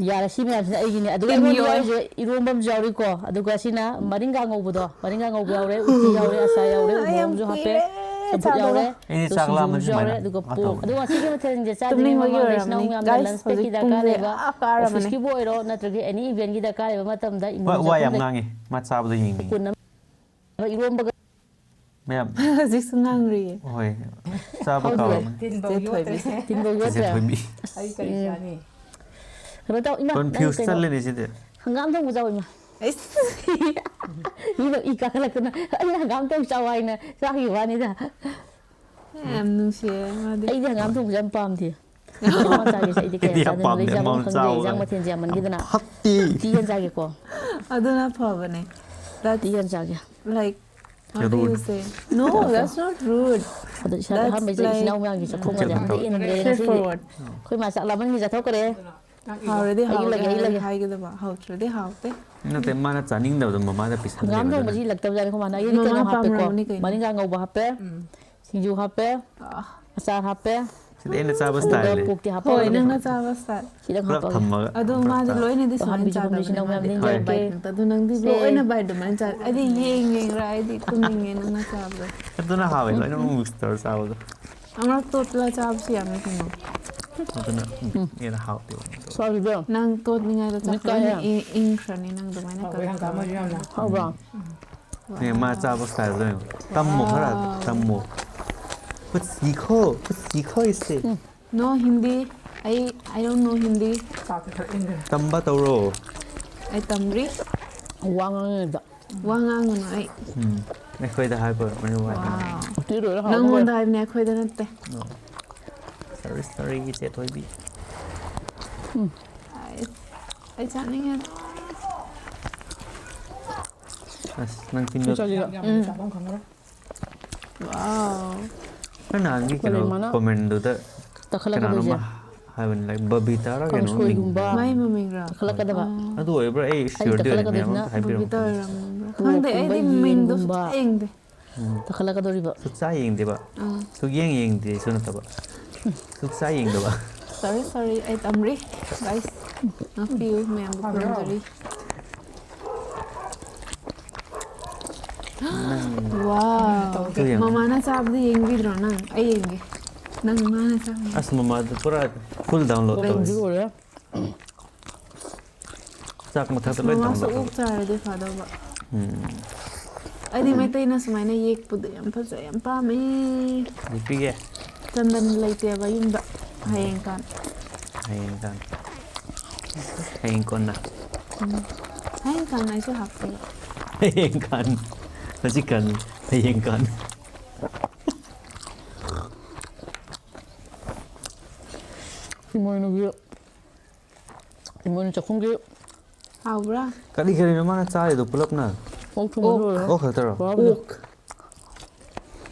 ꯌꯥꯔꯦ, ꯁꯤ ꯃꯌꯥꯝꯁꯤꯅ ꯑꯩꯒꯤꯅꯦ꯫ ꯑꯗꯨꯒ ꯑꯩꯉꯣꯟꯗ ꯌꯥꯎꯔꯤꯁꯦ ꯏꯔꯣꯝꯕ ꯑꯃꯁꯨ ꯌꯥꯎꯔꯤꯀꯣ꯫ ꯑꯗꯨꯒ ꯁꯤꯅ ꯃꯔꯤꯡꯒꯥ ꯉꯧꯕꯗꯣ, ꯃꯔꯤꯡꯒꯥ ꯉꯧꯕ ꯌꯥꯎꯔꯦ, ꯎꯇꯤ ꯌꯥꯎꯔꯦ, ꯑꯆꯥꯔ ꯌꯥꯎꯔꯦ, ꯑꯩ ꯌꯥꯝ ꯎꯃꯣꯔꯣꯛ ꯑꯃꯁꯨ ꯍꯥꯞꯄꯦ, ꯀꯨꯏꯔꯦ ꯆꯝꯐꯨꯠ ꯆꯥꯗꯕ꯫ ꯌꯥꯎꯔꯦ, ꯑꯩꯗꯤ ꯑꯗꯨ ꯆꯥꯛ ꯁꯤꯡꯖꯨ ꯂꯥꯝꯕꯁꯤ ꯑꯃꯁꯨ ꯌꯥꯎꯔꯦ꯫ ꯁꯨꯃꯥꯏꯅ ꯑꯗꯨꯒ ꯉꯥꯛꯇꯪ pork꯫ ꯑꯗꯨꯒ ꯁꯤꯒꯤ ꯃꯊꯦꯜꯁꯤꯡꯁꯦ ꯆꯥꯗ꯭ꯔꯤꯉꯩ ꯇꯨꯝꯅꯤꯡꯕꯒꯤ ꯃꯃꯥꯡꯗ ꯏꯆꯤꯟ ꯏꯅꯥꯎ ꯑꯣꯏꯔꯝꯃꯅꯤ꯫ ꯃꯌꯥꯝꯅ Guys, lunch breakꯀꯤ ꯍꯧꯖꯤꯛ ꯗꯔꯀꯥꯔ ꯄꯨꯡꯁꯦ ꯂꯩꯕ, ꯑꯥ ꯀꯥꯔꯕꯅꯦ꯫ Officeꯀꯤꯕꯨ ꯑꯣꯏꯔꯣ ꯅꯠꯇ꯭ꯔꯒ any eventꯀꯤ ꯗꯔꯀꯥꯔ ꯂꯩꯕ ꯃꯇꯝꯗ ꯍꯣꯏ, ꯏꯃꯣꯏꯅꯨ ꯋꯥ ꯌꯥꯝ ꯆꯥꯛꯈꯨꯝꯗꯒꯤ ꯉꯥꯡꯉꯤ꯫ ꯃꯥ ꯆꯥꯕꯗꯣ ꯌꯦꯡꯅꯤꯡꯉꯤ꯫ ꯄꯨꯟꯅ ꯏꯔꯣꯝꯕꯒ ꯃꯌꯥꯝ꯫ ꯍꯧꯖꯤꯛꯁꯨ ꯉꯥꯡꯔꯤꯌꯦ꯫ ꯍꯣꯏ꯫ ꯆꯥꯕ ꯍꯧꯗ꯭ꯔꯦ꯫ ꯀꯥꯎꯔꯝꯃꯅꯤ꯫ ꯇꯤꯟꯐꯧ ꯆꯦ ꯌꯣꯠꯇ꯭ꯔꯦ꯫ ꯊꯣꯏꯕꯤ꯫ ꯇꯤꯟꯐꯧ ꯆꯦ ꯌꯣꯠꯇ꯭ꯔꯦ꯫ ꯊꯣꯏꯕꯤ꯫ ꯑꯩ ꯀꯔꯤ ꯎꯝ꯫ ꯆꯥꯅꯤ? ꯀꯩꯅꯣ ꯇꯧ, ꯏꯃꯥ, ꯅꯪ confuse ꯀꯩꯅꯣ, ꯆꯠꯂꯦꯅꯦ ꯁꯤꯗꯤ꯫ ꯍꯪꯒꯥꯝ ꯊꯣꯡꯕ ꯆꯥꯎ, ꯏꯃꯥ꯫ ꯑꯩꯁ꯫ ꯃꯤꯅ ꯏ ꯀꯥꯈꯠꯂꯛꯇꯅ ꯑꯩꯅ ꯍꯪꯒꯥꯝ ꯊꯣꯡ ꯆꯥꯎ ꯍꯥꯏꯅ ꯆꯥꯈꯤꯕ ꯋꯥꯅꯤꯗ꯫ ꯌꯥꯝ ꯅꯨꯡꯁꯤꯌꯦ ꯃꯥꯗꯤ꯫ ꯑꯩꯗꯤ ꯍꯪꯒꯥꯝ ꯊꯣꯡꯕꯁꯦ ꯌꯥꯝ ꯄꯥꯝꯗꯦ꯫ ꯃꯃꯥ ꯆꯥꯒꯦꯁꯦ ꯑꯩꯗꯤ ꯀꯌꯥ ꯑꯩꯗꯤ ꯌꯥꯝ ꯆꯥꯗꯦ, ꯄꯥꯝꯗꯦ, ꯅꯣꯏ ꯆꯥꯐꯝ ꯃꯃꯥ ꯈꯪꯗꯦ, ꯆꯥꯎ ꯏꯟꯖꯥꯡ ꯍꯥꯏ꯫ ꯃꯊꯦꯜꯁꯦ ꯌꯥꯝ ꯌꯥꯝꯃꯟꯈꯤꯗꯅ꯫ ꯐꯠꯇꯦ꯫ ꯎꯇꯤ ꯍꯦꯟ ꯆꯥꯒꯦꯀꯣ꯫ ꯑꯗꯨꯅ ꯐꯕꯅꯦ꯫ That's ꯎꯇꯤ ꯍꯦꯟ ꯆꯥꯒꯦ꯫ Like, what do you rude say? No, that's not rude. ꯑꯗꯣ ꯏꯁꯥ that's ꯑꯍꯥꯟꯕꯩꯁꯦ like ꯏꯆꯤꯟ ꯏꯅꯥꯎ ꯃꯌꯥꯝꯒꯤ ꯆꯥꯛꯈꯨꯝꯒꯁꯦ ꯑꯝꯇ ꯏꯟꯗ꯭ꯔꯦ ꯉꯁꯤꯗꯤ꯫ Straightforward. ꯑꯩꯈꯣꯏ ꯃꯥ ꯆꯥꯛ ꯂꯥꯝꯃꯟꯒꯤ ꯆꯥꯊꯣꯛꯈ꯭ꯔꯦ꯫ ꯍꯥꯎꯔꯗꯤ ꯑꯩ ꯍꯥꯎꯔꯦ ꯏꯜꯂꯒꯦ, ꯑꯩ ꯍꯥꯏꯔ ꯏꯜꯂꯒꯦ꯫ ꯍꯥꯏꯒꯗꯕ, ꯍꯥꯎꯇ꯭ꯔꯗꯤ ꯍꯥꯎꯇꯦ꯫ ꯅꯠꯇꯦ, ꯃꯥꯅ ꯆꯥꯅꯤꯡꯗꯕꯗꯣ ꯃꯃꯥꯗ ꯄꯤꯁꯟꯗ꯭ꯔꯦꯕ ꯍꯪꯒꯥꯝ ꯊꯣꯡꯕꯁꯤ ꯑꯗꯨꯅꯅꯦ꯫ ꯏꯜꯂꯛꯇꯕꯖꯥꯠꯅꯤ ꯑꯩꯈꯣꯏ ꯃꯥꯅ꯫ ꯑꯩꯒꯤꯗꯤ ꯃꯃꯥ ꯀꯩꯅꯣ ꯍꯥꯞꯄꯦꯀꯣ, ꯄꯥꯝꯔꯕꯅꯤ ꯀꯩꯅꯣ꯫ ꯃꯔꯤꯡꯒꯥ ꯉꯧꯕ ꯍꯥꯞꯄꯦ, ꯎꯝ꯫ ꯁꯤꯡꯖꯨ ꯍꯥꯞꯄꯦ, ꯑꯥ꯫ ꯑꯆꯥꯔ ꯍꯥꯞꯄꯦ꯫ ꯁꯤꯗꯤ ꯑꯩꯅ ꯆꯥꯕ ꯑꯗꯨꯒ styleꯅꯦ꯫ Porkꯇꯤ ꯍꯥꯞꯄ ꯍꯣꯏ, ꯂꯣꯏꯔꯦ꯫ ꯅꯪꯅ ꯆꯥꯕ style꯫ ꯁꯤꯗꯪ ꯄꯨꯂꯞ ꯍꯥꯞꯄꯒꯦ꯫ ꯊꯝꯃꯒ ꯑꯗꯣ ꯄꯨꯂꯞ ꯃꯥꯗꯤ ꯆꯥ-꯫ ꯂꯣꯏꯅꯗꯤ ꯁꯨꯃꯥꯏꯅ ꯍꯥꯞꯄꯤꯁꯤ ꯈꯨꯝꯕꯤꯁꯤ ꯆꯥꯗꯕꯅꯦ, ꯏꯅꯥꯎ ꯃꯥꯗꯤ ꯃꯌꯥꯝꯗꯤ ꯍꯣꯏ꯫ ꯌꯦꯡꯒꯦ꯫ Bite ꯉꯥꯛꯇ꯫ ꯑꯗꯣ ꯅꯪꯗꯤ ꯍꯣꯏ꯫ ꯂꯣꯏꯅ biteꯗꯨꯃꯥꯏꯅ ꯆꯥꯏ꯫ ꯑꯩꯗꯤ ꯌꯦꯡ ꯌꯦꯡꯔ ꯑꯩꯗꯤ ꯇꯨꯝꯅꯤꯡꯉꯦ ꯅꯪꯅ ꯆꯥꯕꯗꯣ꯫ ꯑꯗꯨꯅ ꯍꯥꯎꯋꯦ, ꯂꯣꯏꯅꯃꯛ mix ꯇꯧꯔ ꯆꯥꯕꯗꯣ꯫ ꯑꯃꯔꯛ ꯇꯣꯠꯂ ꯆꯥꯕꯁꯨ ꯌꯥꯝꯃꯦ ꯀꯩꯅꯣ꯫ ꯑꯗꯨꯅ, ꯎꯝ, ꯎꯝ꯫ ꯍꯦꯟꯅ ꯍꯥꯎꯇꯦꯕ꯫ ꯁꯣꯔꯤꯗꯣ꯫ ꯅꯪ ꯇꯣꯠꯅꯤꯡꯉꯥꯏꯗꯣ ꯃꯤꯠ ꯆꯥꯛꯈꯨꯝ ꯀꯥꯏꯔꯦ꯫ ꯏꯪ-, ꯏꯪꯈ꯭ꯔꯅꯤ ꯅꯪ ꯑꯗꯨꯃꯥꯏꯅ ꯍꯥꯎꯕ꯭ꯔꯥ, ꯀꯜꯂꯒ ꯍꯪꯒꯥꯝ ꯃꯔꯨ ꯌꯥꯝꯅ? ꯆꯥꯕꯗꯣ꯫ ꯍꯥꯎꯕ꯭ꯔꯥ? ꯎꯝ꯫ ꯅꯦ, ꯃꯥ ꯆꯥꯕ styleꯗꯣ ꯌꯦꯡꯉꯣ꯫ ꯇꯝꯃꯣ ꯈꯔ, wow꯫ ꯇꯝꯃꯣ꯫ कुछ सीखो, कुछ सीखो इससे꯫ ꯎꯝ꯫ No Hindi꯫ ꯑꯩ, I don't know Hindi꯫ ꯆꯥꯛꯇꯤ ꯈꯔ ꯏꯪꯈ꯭ꯔꯦ꯫ ꯇꯝꯕ ꯇꯧꯔꯣ꯫ ꯑꯩ ꯇꯝꯗ꯭ꯔꯤ꯫ ꯋꯥ ꯉꯥꯡꯉꯤꯉꯩꯗ꯫ ꯋꯥ ꯉꯥꯡꯒꯅꯨ ꯑꯩ꯫ ꯎꯝ꯫ ꯑꯩꯈꯣꯏꯗ ꯍꯥꯏꯕ ꯑꯣꯏꯔꯝꯒꯅꯤ ꯋꯥ꯫ Wow. ꯎꯇꯤ ꯂꯣꯏꯔ ꯍꯥꯎꯕ ꯅꯪꯉꯣꯟꯗ ꯂꯣꯏꯔꯦ꯫ ꯍꯥꯏꯕꯅꯦ, ꯑꯩꯈꯣꯏꯗ ꯅꯠꯇꯦ꯫ ꯁꯣꯔꯤ ꯁꯣꯔꯤ, ꯏꯆꯦ ꯊꯣꯏꯕꯤ꯫ ꯎꯝ꯫ ꯑꯩ ꯑꯩ ꯆꯥꯅꯤꯡꯉꯦ꯫ ꯑꯁ, ꯅꯪ ꯇꯤꯟ ꯁꯤ ꯌꯣꯠ- ꯆꯥꯁꯤꯔ? ꯎꯝ꯫ Wow. ꯅꯪ ꯅꯍꯥꯟꯒꯤ ꯀꯩꯅꯣ ꯃꯥꯏꯔꯦꯟ ꯃꯅꯥ ꯀꯣꯃꯦꯟꯗꯨꯗ ꯀꯅꯥꯅꯣꯝꯃ ꯇꯛꯈꯠꯂꯛꯀꯗꯣꯏꯁꯦ꯫ ꯍꯥꯏꯕꯅꯤ, like, ꯕꯕꯤꯇꯥꯔ ꯀꯩꯅꯣꯝ ꯀꯥꯡꯁꯣꯏꯒꯨꯝꯕ꯫ ꯃꯤꯡ꯫ ꯃꯥꯏ ꯃꯃꯤꯡꯔꯣ? ꯇꯛꯈꯠꯂꯛꯀꯗꯕ꯫ ꯑꯣ꯫ ꯑꯗꯨ ꯑꯣꯏꯕ꯭ꯔꯥ? ꯑꯩ sure ꯗꯤ ꯇꯛꯈꯠꯂꯛꯀꯗꯣꯏꯁꯤꯅ ꯑꯣꯏꯗꯕꯅꯤꯅ ꯑꯝꯇ ꯍꯥꯏꯕꯤꯔꯝꯃꯣ꯫ ꯕꯕꯤꯇꯥ ꯑꯣꯏꯔꯝꯒꯅꯤꯕ꯭ꯔꯥ? ꯈꯪꯗꯦ, ꯃꯣꯔꯣꯛꯀꯨꯝꯕ, ꯑꯩꯗꯤ ꯃꯃꯤꯡꯗꯣ ꯌꯦꯟꯒꯨꯝꯕ꯫ ꯁꯨꯛꯌꯦꯡ ꯌꯦꯡꯗꯦ꯫ ꯎꯝ꯫ ꯇꯛꯈꯠꯂꯛꯀꯗꯧꯔꯤꯕ꯫ ꯑꯥ꯫ ꯁꯨꯛꯆꯥ ꯌꯦꯡꯗꯦ, ꯁꯨ ꯅꯠꯇꯕ꯫ ꯁꯨꯛꯆꯥ ꯌꯦꯡꯗꯕ꯫ Sorry, sorry, ꯑꯩ ꯇꯝꯔꯤ꯫ Guys, ꯉꯥꯛꯄꯤꯌꯨ, ꯃꯌꯥꯝꯕꯨ ꯈꯨꯔꯨꯝꯖꯔꯤ꯫ ꯅꯪ Wow. ꯇꯨ ꯌꯦꯡꯉꯣ꯫ ꯃꯃꯥꯅ ꯆꯥꯕꯗꯤ ꯌꯦꯡꯕꯤꯗ꯭ꯔꯣ ꯅꯪ? ꯑꯩ ꯌꯦꯡꯒꯦ꯫ ꯅꯪ ꯃꯥꯅ ꯆꯥꯕꯗꯤ꯫ ꯑꯁ, ꯃꯃꯥꯗꯣ ꯄꯨꯔꯥ full download ꯀꯩꯅꯣꯗꯤ ꯇꯧꯔꯦ꯫ ꯑꯣꯏꯔꯦ꯫ ꯆꯥꯛ ꯃꯊꯛꯇ ꯑꯁ, ꯂꯣꯏ ꯃꯃꯥꯁꯨ download ꯑꯣꯛ ꯇꯧꯔꯦ꯫ ꯆꯥꯔꯗꯤ ꯐꯗꯧꯕ꯫ ꯎꯝ꯫ ꯑꯩꯗꯤ ꯃꯩꯇꯩꯅ ꯁꯨꯃꯥꯏꯅ ꯌꯦꯛꯄꯗꯣ ꯌꯥꯝ ꯐꯖꯩ, ꯌꯥꯝ ꯄꯥꯝꯃꯦ꯫ ꯌꯦꯛꯄꯤꯒꯦ꯫ ꯆꯟꯗꯟ ꯂꯩꯇꯦꯕ ꯌꯨꯝꯗ꯫ ꯍꯌꯦꯡ ꯀꯥꯟ꯫ ꯍꯌꯦꯡ ꯀꯥꯟ꯫ ꯍꯌꯦꯡ ꯀꯣꯟꯅ꯫ ꯎꯝ꯫ ꯍꯌꯦꯡ ꯀꯥꯟ ꯑꯩꯁꯨ ꯍꯥꯞꯀꯦ꯫ ꯍꯌꯦꯡ ꯀꯥꯟ꯫ ꯍꯧꯖꯤꯛ ꯀꯥꯟ꯫ ꯍꯌꯦꯡ ꯀꯥꯟ꯫ ꯏꯃꯣꯏꯅꯨꯒꯤ, ꯏꯃꯣꯏꯅꯨ ꯆꯥꯛꯈꯨꯝꯒꯤ ꯍꯥꯎꯕ꯭ꯔꯥ? ꯀꯔꯤ ꯀꯔꯤꯅꯣ ꯃꯥꯅ ꯆꯥꯔꯤꯗꯣ ꯄꯨꯂꯞꯅ? ꯑꯣꯛ ꯊꯣꯡꯕ ꯑꯣꯛ꯫ ꯂꯣꯏꯔꯦ꯫ ꯑꯣꯛ ꯈꯛꯇꯔꯣ? ꯋꯥꯕꯅ꯫ ꯑꯣꯛ꯫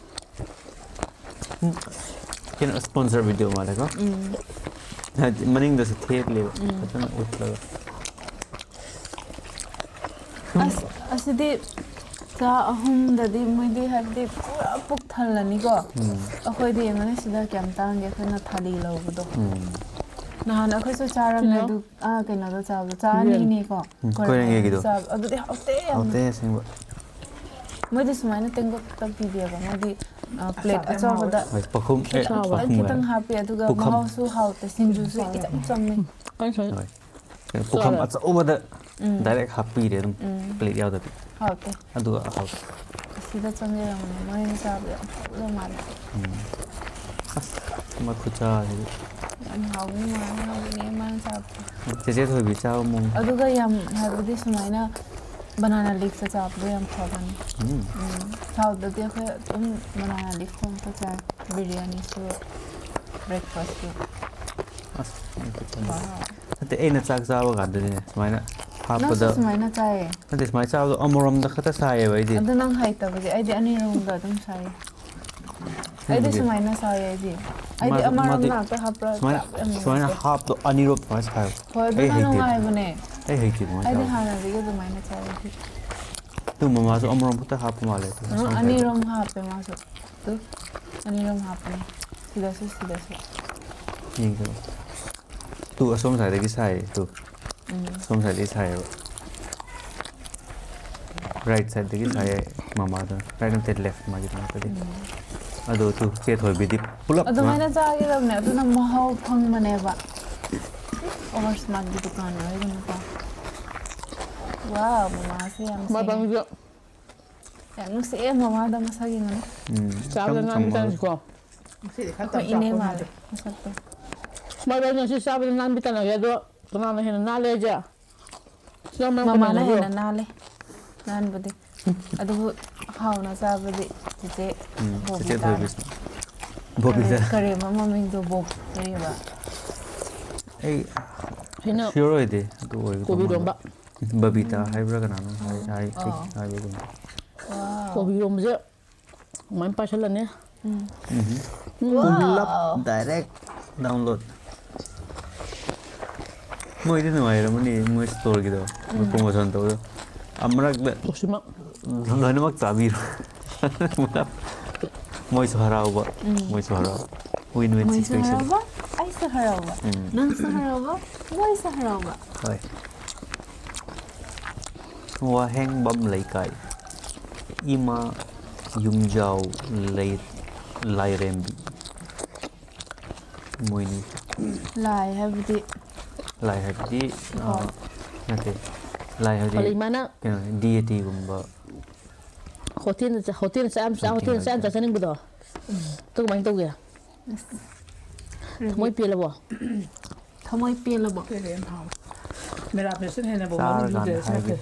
ꯎꯝ, ꯀꯩꯅꯣ, sponsor video ꯃꯥꯜꯂꯦꯀꯣ? ꯎꯝ꯫ ꯍꯥꯏꯗꯤ ꯃꯅꯤꯡꯗꯁꯨ ꯊꯦꯛꯂꯤꯕ, ꯎꯝ꯫ ꯐꯖꯅ ꯎꯠꯂꯒ꯫ ꯑꯁ, ꯑꯁꯤꯗꯤ ꯆꯥ ꯑꯍꯨꯝꯗꯗꯤ ꯃꯣꯏꯗꯤ ꯍꯥꯏꯕꯗꯤ ꯄꯨꯔꯥ ꯄꯨꯛ ꯊꯜꯂꯅꯤꯀꯣ꯫ ꯎꯝ꯫ ꯑꯩꯈꯣꯏꯗꯤ ꯌꯦꯡꯉꯨꯅꯦ ꯁꯤꯗ ꯀꯌꯥꯝ ꯇꯥꯡꯒꯦ ꯑꯩꯈꯣꯏꯅ ꯊꯥꯂꯤ ꯂꯧꯕꯗꯣ꯫ ꯎꯝ꯫ ꯅꯍꯥꯟ ꯑꯩꯈꯣꯏꯁꯨ ꯆꯥꯔꯝꯃꯦ ꯀꯩꯅꯣ? ꯑꯗꯨ, ꯑꯥ, ꯀꯩꯅꯣꯗ ꯆꯥꯕꯗꯣ꯫ ꯆꯥ ꯌꯦꯟ꯫ ꯑꯅꯤꯅꯦꯀꯣ꯫ ꯎꯝ, ꯀꯣꯔꯦꯡꯒꯩꯗ ꯀꯣꯔꯦꯡꯒꯩꯒꯤꯗꯣ꯫ ꯆꯥꯕ꯫ ꯑꯗꯨꯗꯤ ꯍꯥꯎꯇꯦ ꯌꯥꯝꯅ꯫ ꯍꯥꯎꯇꯦ ꯑꯁꯦꯡꯕ꯫ ꯃꯣꯏꯗꯤ ꯁꯨꯃꯥꯏꯅ ꯇꯦꯡꯀꯣꯠꯇ ꯄꯤꯗꯦꯕ꯫ ꯃꯣꯏꯗꯤ, ꯑ, plate ꯌꯥꯝ ꯑꯆꯧꯕꯗ ꯍꯥꯎꯋꯦ꯫ ꯍꯣꯏ, ꯄꯈꯨꯝ, ꯑꯦ, ꯆꯥꯎꯕ꯫ ꯄꯈꯨꯝ ꯈꯤꯇꯪ ꯍꯥꯏ꯫ ꯍꯥꯞꯄꯤ, ꯑꯗꯨꯒ ꯄꯨꯈꯝ꯫ ꯃꯍꯥꯎꯁꯨ ꯍꯥꯎꯇꯦ꯫ ꯁꯤꯡꯖꯨꯁꯨ ꯏꯆꯝ ꯆꯝꯃꯤ꯫ ꯑꯩ ꯉꯁꯥꯏ ꯍꯣꯏ꯫ ꯀꯩꯅꯣ, ꯄꯨꯈꯝ ꯆꯥꯔꯦ꯫ ꯑꯆꯧꯕꯗ ꯎꯝ꯫ direct ꯍꯥꯞꯄꯤꯔꯦ ꯑꯗꯨꯝ, ꯎꯝ꯫ plate ꯌꯥꯎꯗꯕꯤ꯫ ꯍꯥꯎꯇꯦ꯫ ꯑꯗꯨꯒ ꯍꯥꯎꯇꯦ꯫ ꯑꯁꯤꯗ ꯆꯪꯖꯔꯝꯕꯅꯦ꯫ ꯃꯣꯏꯅ ꯆꯥꯕꯗ ꯌꯥꯝ ꯍꯥꯎꯒꯗꯧ ꯃꯥꯜꯂꯦ꯫ ꯎꯝ꯫ ꯑꯁ, ꯃꯈꯨꯠ ꯆꯥꯁꯤꯗꯤ꯫ ꯌꯥꯝ ꯍꯥꯎꯒꯅꯤ ꯃꯥꯅ ꯍꯥꯎꯒꯅꯤ ꯃꯥꯅ ꯆꯥꯕꯗꯣ꯫ ꯆꯦꯆꯦ ꯊꯣꯏꯕꯤ ꯆꯥꯕ ꯃꯑꯣꯡ꯫ ꯑꯗꯨꯒ ꯌꯥꯝ ꯍꯥꯏꯕꯗꯤ ꯁꯨꯃꯥꯏꯅ ꯕꯅꯥꯅꯥ ꯂꯤꯐꯇ ꯆꯥꯕꯗꯣ ꯌꯥꯝ ꯐꯕꯅꯤ꯫ ꯎꯝ꯫ ꯎꯝ꯫ ꯁꯥꯎꯠꯇꯗꯤ ꯑꯩꯈꯣꯏ ꯑꯗꯨꯝ ꯕꯅꯥꯅꯥ ꯂꯤꯐꯇ ꯑꯃꯨꯛꯀ ꯆꯥꯏ꯫ ꯕꯤꯔꯌꯥꯅꯤꯁꯨ, ꯕ꯭ꯔꯦꯛꯐꯥꯁꯁꯨ꯫ ꯑꯁ, ꯑꯩ ꯈꯨꯠꯇ ꯋꯥꯎ꯫ ꯅꯠꯇꯦ, ꯑꯩꯅ ꯆꯥꯛ ꯆꯥꯕ ꯀꯥꯟꯗꯗꯤꯅꯦ, ꯁꯨꯃꯥꯏꯅ ꯅꯪꯁꯨ ꯍꯥꯞꯄꯗ ꯁꯨꯃꯥꯏꯅ ꯆꯥꯏꯌꯦ? ꯅꯠꯇꯦ, ꯁꯨꯃꯥꯏꯅ ꯆꯥꯕꯗꯣ ꯑꯃꯔꯣꯝꯗ ꯈꯛꯇ ꯆꯥꯏꯌꯦꯕ ꯑꯩꯗꯤ꯫ ꯑꯗꯨ ꯅꯪ ꯍꯩꯇꯕꯒꯤ꯫ ꯑꯩꯗꯤ ꯑꯅꯤꯔꯣꯝꯗ ꯑꯗꯨꯝ ꯆꯥꯏꯌꯦ꯫ ꯑꯩꯗꯤ ꯑꯗꯨꯒꯤ ꯁꯨꯃꯥꯏꯅ ꯆꯥꯏꯌꯦ ꯑꯩꯗꯤ꯫ ꯑꯩꯗꯤ ꯃꯥꯁꯨ, ꯑꯃꯔꯣꯝ ꯃꯥꯗꯤ ꯉꯥꯛꯇ ꯍꯥꯞꯄ꯭ꯔꯥ ꯁꯨꯃꯥꯏꯅ, ꯆꯥꯕ ꯌꯥꯝ ꯁꯨꯃꯥꯏꯅ ꯅꯨꯡꯉꯥꯏꯇꯦ꯫ ꯍꯥꯞꯄꯗꯣ ꯑꯅꯤꯔꯣꯝ ꯁꯨꯃꯥꯏꯅ ꯆꯥꯏꯌꯦꯕ꯫ ꯍꯣꯏ, ꯑꯩ ꯑꯗꯨꯅ ꯍꯩꯇꯦꯕ꯫ ꯅꯨꯡꯉꯥꯏꯕꯅꯦ꯫ ꯑꯩ ꯍꯩꯇꯦꯕ ꯀꯃꯥꯏꯅ ꯑꯩꯗꯤ ꯆꯥꯕ꯫ ꯍꯥꯟꯅꯗꯒꯤ ꯑꯗꯨꯃꯥꯏꯅ ꯆꯥꯏꯌꯦ ꯑꯩꯗꯤ꯫ ꯑꯗꯨ ꯃꯃꯥꯁꯨ ꯑꯃꯔꯣꯝ ꯈꯛꯇ ꯍꯥꯞꯄ ꯃꯥꯜꯂꯦ, ꯑꯗꯨ ꯎꯝ, ꯁꯣꯝ ꯁꯥꯏꯗ꯫ ꯑꯅꯤꯔꯣꯝ ꯍꯥꯞꯄꯦ ꯃꯥꯁꯨ꯫ ꯑꯗꯨ ꯑꯅꯤꯔꯣꯝ ꯍꯥꯞꯄꯅꯦ꯫ ꯁꯤꯗꯁꯨ, ꯁꯤꯗꯁꯨ꯫ ꯌꯦꯡꯁꯦ꯫ ꯇꯨ ꯑꯁꯣꯝ ꯁꯥꯏꯗꯒꯤ ꯁꯥꯏꯌꯦ, ꯇꯨ꯫ ꯎꯝ꯫ ꯁꯣꯝ ꯁꯥꯏꯗꯒꯤ ꯁꯥꯏꯌꯦꯕ꯫ ꯔꯥꯏꯠ ꯁꯥꯏꯗꯇꯒꯤ ꯁꯥꯏꯌꯦ ꯃꯃꯥꯗꯨꯅ꯫ ꯔꯥꯏꯠ ꯅꯠꯇꯦ, ꯂꯦꯐ ꯃꯥꯒꯤ ꯅꯥꯀꯟꯗꯒꯤ꯫ ꯎꯝ꯫ ꯑꯗꯣ ꯇꯨ ꯆꯦ ꯊꯣꯏꯕꯤꯗꯤ ꯄꯨꯂꯞ ꯉꯥ-, ꯑꯗꯨꯃꯥꯏꯅ ꯆꯥꯒꯗꯕꯅꯦ, ꯑꯗꯨꯅ ꯃꯍꯥꯎ ꯐꯪꯕꯅꯦꯕ꯫ ꯑꯣꯚꯔ ꯁ꯭ꯃꯥꯔꯠꯀꯤ ꯗꯨꯀꯥꯟ ꯑꯣꯏꯔꯒꯅꯀꯣ꯫ ꯋꯥꯎ, ꯃꯃꯥꯁꯦ ꯌꯥꯝ ꯁꯦꯡꯉꯦ꯫ ꯃꯥꯄꯪꯁꯨ ꯌꯥꯝ ꯅꯨꯡꯁꯤꯑꯦ ꯃꯃꯥꯗꯣ ꯃꯁꯛ ꯌꯦꯡꯉꯨꯅꯦ꯫ ꯎꯝ, ꯆꯥꯕꯗ ꯏꯆꯝ ꯉꯥꯡꯕꯤ ꯆꯝꯕ꯫ ꯆꯥꯔꯤꯁꯤꯀꯣ꯫ ꯉꯁꯤꯗꯤ ꯈꯔ ꯑꯩꯈꯣꯏ ꯇꯞ ꯏꯅꯦ ꯆꯥꯎꯀꯣ ꯃꯥꯜꯂꯦ ꯅꯪꯗꯤ꯫ ꯃꯁꯛꯇꯣ꯫ ꯃꯥꯏꯕ ꯉꯁꯤ ꯆꯥꯕꯗ ꯅꯥꯟꯕꯤ ꯇꯥꯟꯅꯒꯦ, ꯑꯗꯣ ꯀꯅꯥꯅ ꯍꯦꯟꯅ ꯅꯥꯜꯂꯦ ꯍꯥꯏꯁꯦ? ꯁꯤꯅ ꯃꯔꯝ ꯃꯃꯥꯅ ꯀꯩꯅꯣ ꯍꯥꯏꯕꯤꯌꯣ꯫ ꯍꯦꯟꯅ ꯅꯥꯜꯂꯦ, ꯅꯥꯟꯕꯗꯤ꯫ ꯑꯗꯨꯕꯨ ꯍꯥꯎꯅ ꯆꯥꯕꯗꯤ ꯆꯤꯆꯦ ꯎꯝ, ꯆꯤꯆꯦ ꯕꯣꯕꯤꯇꯥꯅ꯫ ꯊꯣꯏꯕꯤꯁꯤꯅ꯫ ꯕꯣꯕꯤꯇꯥ꯫ ꯀꯔꯦ-, ꯀꯔꯦꯝꯕ ꯃꯃꯤꯡꯗꯨ ꯕꯣ-, ꯀꯔꯤꯕ? ꯑꯩ ꯍꯩꯅꯧ꯫ Sure ꯑꯣꯏꯗꯦ ꯑꯗꯨ ꯑꯣꯏꯒꯗꯧ ꯀꯣꯕꯤ ꯃꯥꯟꯕ꯫ ꯏꯔꯣꯝꯕ꯫ ꯕꯕꯤꯇꯥ ꯎꯝ꯫ ꯍꯥꯏꯕ꯭ꯔꯥ ꯀꯅꯥꯅꯣ ꯍꯥꯏ-, ꯑꯥ꯫ ꯍꯥꯏ-, ꯑꯥ꯫ ꯍꯥꯏꯕꯒꯨꯝ꯫ ꯋꯥꯎ꯫ ꯀꯣꯕꯤ ꯏꯔꯣꯝꯕꯁꯦ ꯑꯗꯨꯃꯥꯏꯅ ꯄꯥꯏꯁꯜꯂꯅꯤ꯫ ꯎꯝ꯫ ꯎꯝ꯫ ꯎꯝ꯫ ꯄꯨꯂꯞ ꯋꯥꯎ꯫ Direct download꯫ ꯃꯣꯏꯗꯤ ꯅꯨꯡꯉꯥꯏꯔꯝꯃꯅꯤ, ꯃꯣꯏ store ꯒꯤꯗꯣ꯫ ꯃꯣꯏ ꯎꯝ꯫ Promotion ꯇꯧꯕꯗꯣ꯫ ꯑꯃꯔꯛꯇ ꯇꯧꯁꯤꯃ꯫ ꯂꯣꯏꯅꯃꯛ ꯆꯥꯕꯤꯔꯣ꯫ ꯃꯣꯏꯁꯨ ꯍꯔꯥꯎꯕ, ꯎꯝ꯫ ꯃꯣꯏꯁꯨ ꯍꯔꯥꯎꯕ꯫ Win win ꯃꯣꯏꯁꯨ situation꯫ ꯍꯔꯥꯎꯕ, ꯑꯩꯁꯨ ꯍꯔꯥꯎꯕ꯫ ꯎꯝ꯫ ꯅꯪꯁꯨ ꯍꯔꯥꯎꯕ, ꯃꯣꯏꯁꯨ ꯍꯔꯥꯎꯕ꯫ ꯍꯣꯏ꯫ ꯋꯥꯍꯦꯡꯕꯝ ꯂꯩꯀꯥꯏ, ꯏꯃꯥ ꯌꯨꯝꯖꯥꯎ ꯂꯩ-, ꯂꯥꯏꯔꯦꯝꯕꯤ꯫ ꯃꯣꯏꯅꯤ꯫ ꯂꯥꯏ ꯍꯥꯏꯕꯗꯤ? ꯂꯥꯏ ꯍꯥꯏꯕꯗꯤ, ꯏꯁꯣꯔ꯫ ꯑ, ꯅꯠꯇꯦ꯫ ꯂꯥꯏ ꯍꯥꯏꯕꯗꯤ ꯀꯂꯤ ꯃꯥꯅ ꯀꯩꯅꯣꯅꯤ, deity ꯒꯨꯝꯕ꯫ Hotel ꯗ ꯆꯥ-, hotel ꯗ ꯆꯥ-, ꯌꯥꯝ ꯆꯥ-, something hotel ꯗ like ꯆꯥ-, ꯌꯥꯝ that꯫ ꯆꯥꯅꯤꯡꯕꯗꯣ꯫ ꯎꯝ꯫ ꯑꯗꯨ ꯀꯃꯥꯏꯅ ꯇꯧꯒꯦ? ꯑꯁ꯫ ꯊꯃꯣꯏ ꯄꯦꯜꯂꯕꯣ? ꯊꯃꯣꯏ ꯄꯦꯜꯂꯕꯣ? ꯄꯦꯜꯂꯦ, ꯌꯥꯝ ꯍꯥꯎꯋꯦ꯫ ꯃꯦꯔꯥꯃꯦꯁꯅ ꯍꯦꯟꯅꯕꯨ ꯉꯥꯅꯨ ꯆꯥꯔꯀꯥꯟꯗ ꯂꯨꯖꯔꯁꯨ ꯍꯥꯏꯒꯦ꯫ ꯌꯥꯈ꯭ꯔꯦ꯫